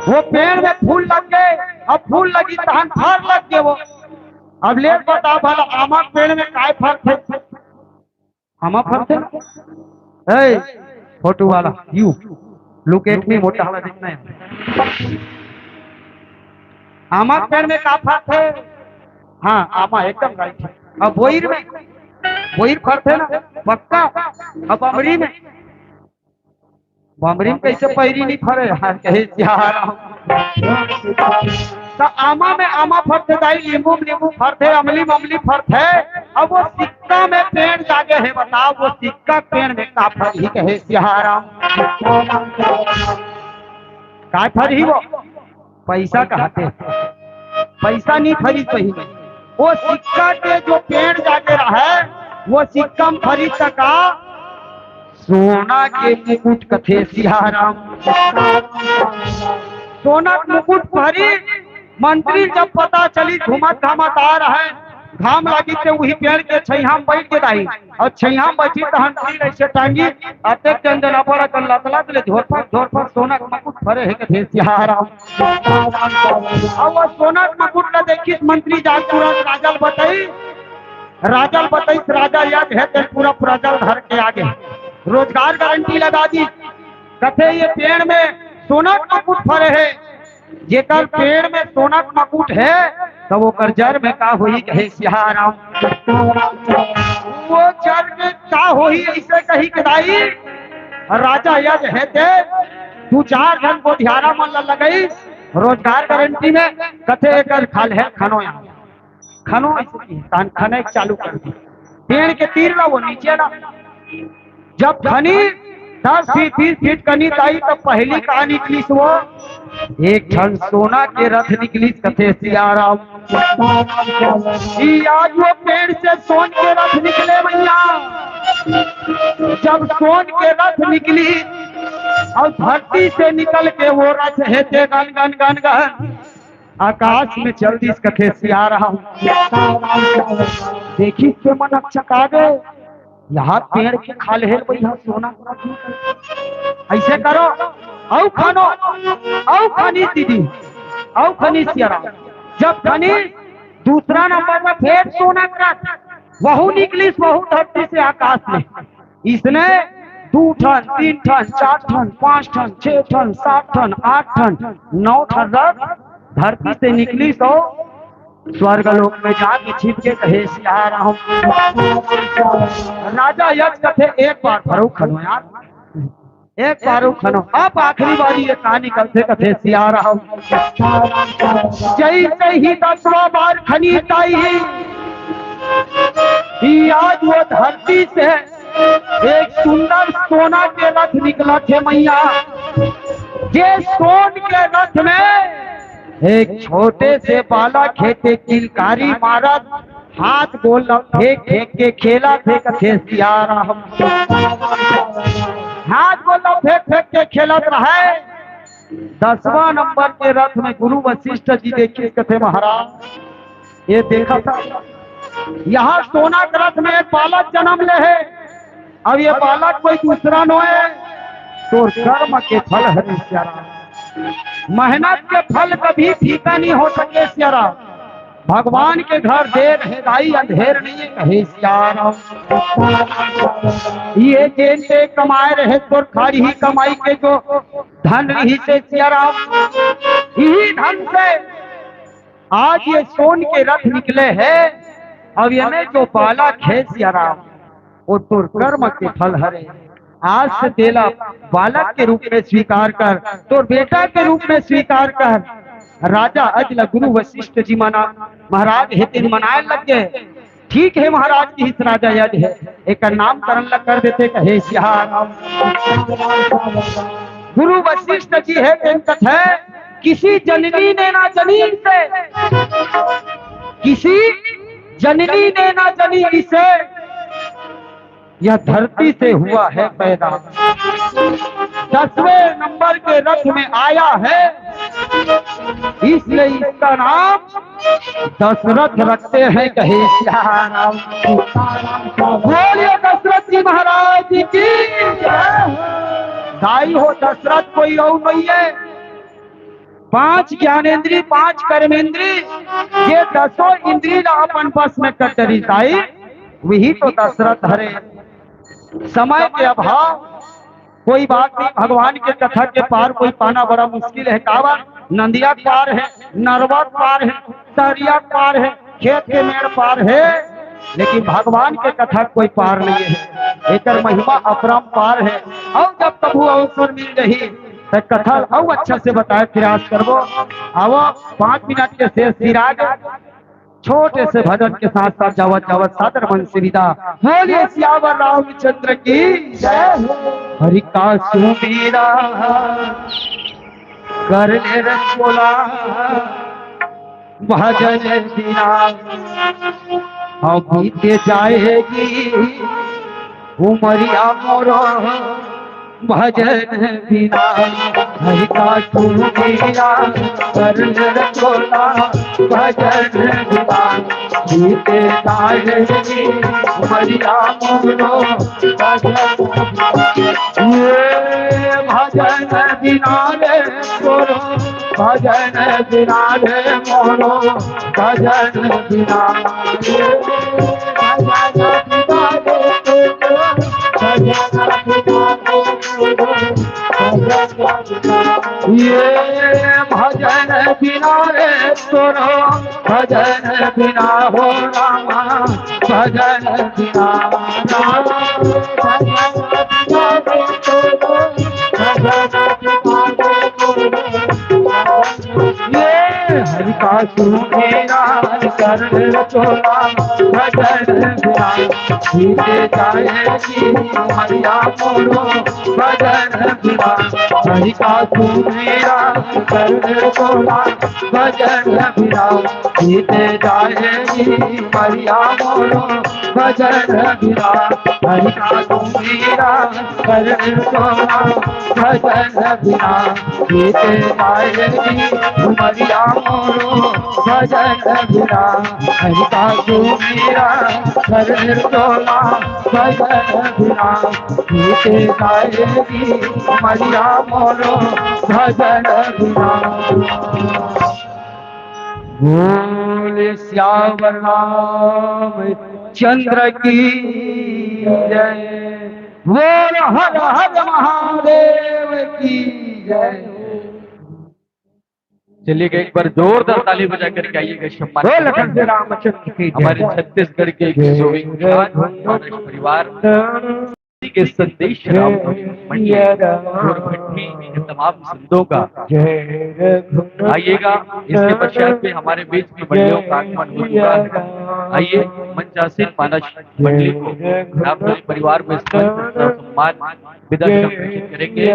वो पेड़ में फूल लग गे, अब फूल लगिस तहन फर लग गे वो। अब ले बता भला, आमा के पेड़ में काय फरथे? आमा फरथे ना? ए, फोटो वाला, you, look at me, मोटा वाला देखना है। आमा के पेड़ में का फरथे? हाँ, आमा एकदम right हे। अब बोइर में, बोइर फरथे ना, पक्का। अब अमरी में, बमरी में कइसे पैरी नहीं फरे? हाँ, कहे जा रहा हूँ। त आमा में आमा फरथे दाई, नींबू में नींबू फरथे, अमली में अमली फरथे। अब वो सिक्का में पेड़ जागे हे, बताओ वो सिक्का पेड़ में का फरही? कहे सियाराम। का फरही वो? पैसा कहते, पैसा नहीं फरिस पहिली। वो सिक्का के जो पेड़ जागे रहे, वो सिक्का में फरिस त का? सोना के मुकुट, कथे सियाराम। सोना के मुकुट फरिस। मंत्री जब पता चली घूमत घामत आ रहे, घाम लागी ते उही पेड़ के छइहां म बइठ गे दाई, अउ छइहां म बइठी तहन तीर अइसे टांगी, अतेक जन जन अब्बड़ अकन लत लत ले झोरफर झोरफर सोना के मकुट फरे हे कथे सियाराम। अउ वो सोना के मकुट ला देखिस मंत्री जाग तुरंत राजा ल बताइस, राजा ल बताइस, राजा यज हे तेन पूरा प्रजा ल धर के आगे। रोजगार गारंटी लगा दिस, कथे ये पेड़ में सोना के मकुट फरे हे, जेकर पेड़ में सोना के मकुट हे, तब ओकर जर में का होही कहे सियाराम। वो जर में का होही अइसे कहि के दाई, राजा यज हे ते दू चार झन गोधियारा मन ला लगइस रोजगार गारंटी में, कथे एकर खाल्हे ल खनो या। खनो अइसे कहि, तहन खने के चालू कर दिस। पेड़ के तीर ला वो नीचे ला। जब खनिस दस फीट, बीस फीट कनिस दाई, तब पहिली का निकलिस वो? एक ठन सोना के रथ निकलिस कथे सियाराम। कि आज वो पेड़ से सोन के रथ निकले भइया। जब सोन के रथ निकलिस अउ धरती से निकल के वो रथ हे ते गन गन गन गन आकाश में चल दिस कथे सियाराम। देखिस ते मन अकचका गे, इहाँ पेड़ के खाल्हे ल बइठा सोना के रथ निकले। अइसे करो, अउ खनो, अउ खनिस दीदी, अउ खनिस सियाराम। जब खनिस दूसरा नंबर में फेर सोना के रथ, वहू निकलिस, वहू धरती से आकाश में। इसने दू ठन, तीन ठन, चार ठन, पांच ठन, छह ठन, सात ठन, आठ ठन, नौ ठन रथ धरती से निकलिस अउ स्वर्ग लोक में जाके छिप गे कहे सियाराम। राजा यज कथे एक बार भरो खनो यार, एक बार खनो, अब आखिरी बारी ये का निकलथे कथे सियाराम। जइसे ही दसवां बार खनिस दाई, कि आज वो धरती से एक सुंदर सोना के रथ निकलत हे मइया, जे सोन के रथ में एक छोटे से बालक हे ते किलकारी मारत हाथ गोल ल फेंक फेंक के खेलत हे कथे सियाराम। हाथ गोल ल फेंक फेंक के खेलत रहय। दसवां नंबर के रथ में गुरु वशिष्ठ जी देखिस कथे महाराज, ये देखा था, यहाँ सोना के रथ में एक बालक जन्म ले हे। अब ये बालक कोई दूसरा नोहे, तोर कर्म के फल हरे सियाराम। मेहनत के फल कभी फीका नहीं हो सके सियाराम। भगवान के घर देर हे दाई, अंधेर नहीं हे कहे सियाराम। ये जेन ते कमाए रहे तोर खाड़ी ही कमाई के जो धन रहिसे सियाराम, इही धन से आज ये सोन के रथ निकले हे। अब एमे जो बालक हे सियाराम, वो तोर कर्म के फल हरे। आज से तेला बालक के रूप में स्वीकार कर, तोर बेटा के रूप में स्वीकार कर। राजा अज ल गुरु वशिष्ठ जी मना, महाराज हे तेन मनाए लग गए। ठीक हे महाराज, किहिस राजा यज हे, एकर नामकरण ल कर देते कहे सियाराम। गुरु वशिष्ठ जी हे तेन कथे, किसी जननी ने ना जनी इसे, किसी जननी ने ना जनी इसे, यह धरती से हुआ है पैदा। दसवें नंबर के रथ में आया है, इसलिए इसका नाम दशरथ रखते हैं कहे सियाराम। बोलिए दशरथ जी महाराज की। दाई हो दशरथ कोई अउ नहीं हे। पांच ज्ञानेंद्री, पांच कर्मेंद्री, ये दसों इंद्री ला अपन बस में कर डरिस दाई, वही तो दशरथ हरे। समय के अभाव, कोई बात नहीं, भगवान के कथा के पार कोई पाना बड़ा मुश्किल हे। काबर? नंदिया के पार हे, नरवा के पार हे, सहरिया के पार हे, खेत के मेड़ पार हे, लेकिन भगवान के कथा कोई पार नहीं हे। एकर महिमा अपरंपार हे। अउ जब कभू अवसर मिल जाही, त कथा अउ अच्छा से बताए प्रयास करबो। आवो, पांच मिनट के शेष फिर आगे। छोटे से भजन के साथ साथ जावत जावत सादर मन से विदा। बोलिए सियावर रामचंद्र की जय हो। हरि का सुमेरा कर ले रंगोला भजन बिना, हम बीत जाएगी उमरिया मोरो। भजन बिना हरि का सुमिरा, करन रचोला भजन बिना, जीते जाए जी मरिया मोरो भजन बिना। ये भजन बिना रे तोरो, भजन बिना रे मोरो, भजन बिना। ये भजन बिना रे तोरो, भजन बिना रे मोरो, भजन बिना। ये भजन बिना रे तोरो, भजन बिना हो रामा, भजन बिना रामा, भजन बिना रे तोरो, भजन बिना रे तोरो। ये हरि का सुमिरा, करन रचोला भजन बिना, जीते जाए जी मरिया मोरो भजन बिना। हरि का सुमिरा, करन रचोला भजन बिना, जीते जाए जी मरिया मोरो भजन बिना। हरि का सुमिरा, करन रचोला भजन बिना, जीते जाए जी मरिया मोरो भजन बिना। हरि का सुमिरा, करन रचोला भजन बिना, जीते जाए जी मरिया मोरो भजन बिना। बोल सियावर रामचंद्र की जय, बोल हर हर महादेव की जय। चलिए, एक बार जोरदार ताली बजा करके आइएगा, सम्मान बोल लखन से रामचंद्र की जय। हमारे छत्तीसगढ़ के एक सोवी किसान मानस परिवार के संदेश राम मंडी और भट्टी के तमाम संतों का। आइएगा, इसके पश्चात भी हमारे बीच में मंडियों का आगमन हो चुका है। आइए, मंचासीन मानस मंडली को रामचंद्र परिवार में स्थान, सम्मान, विदा संप्रेषित करेंगे।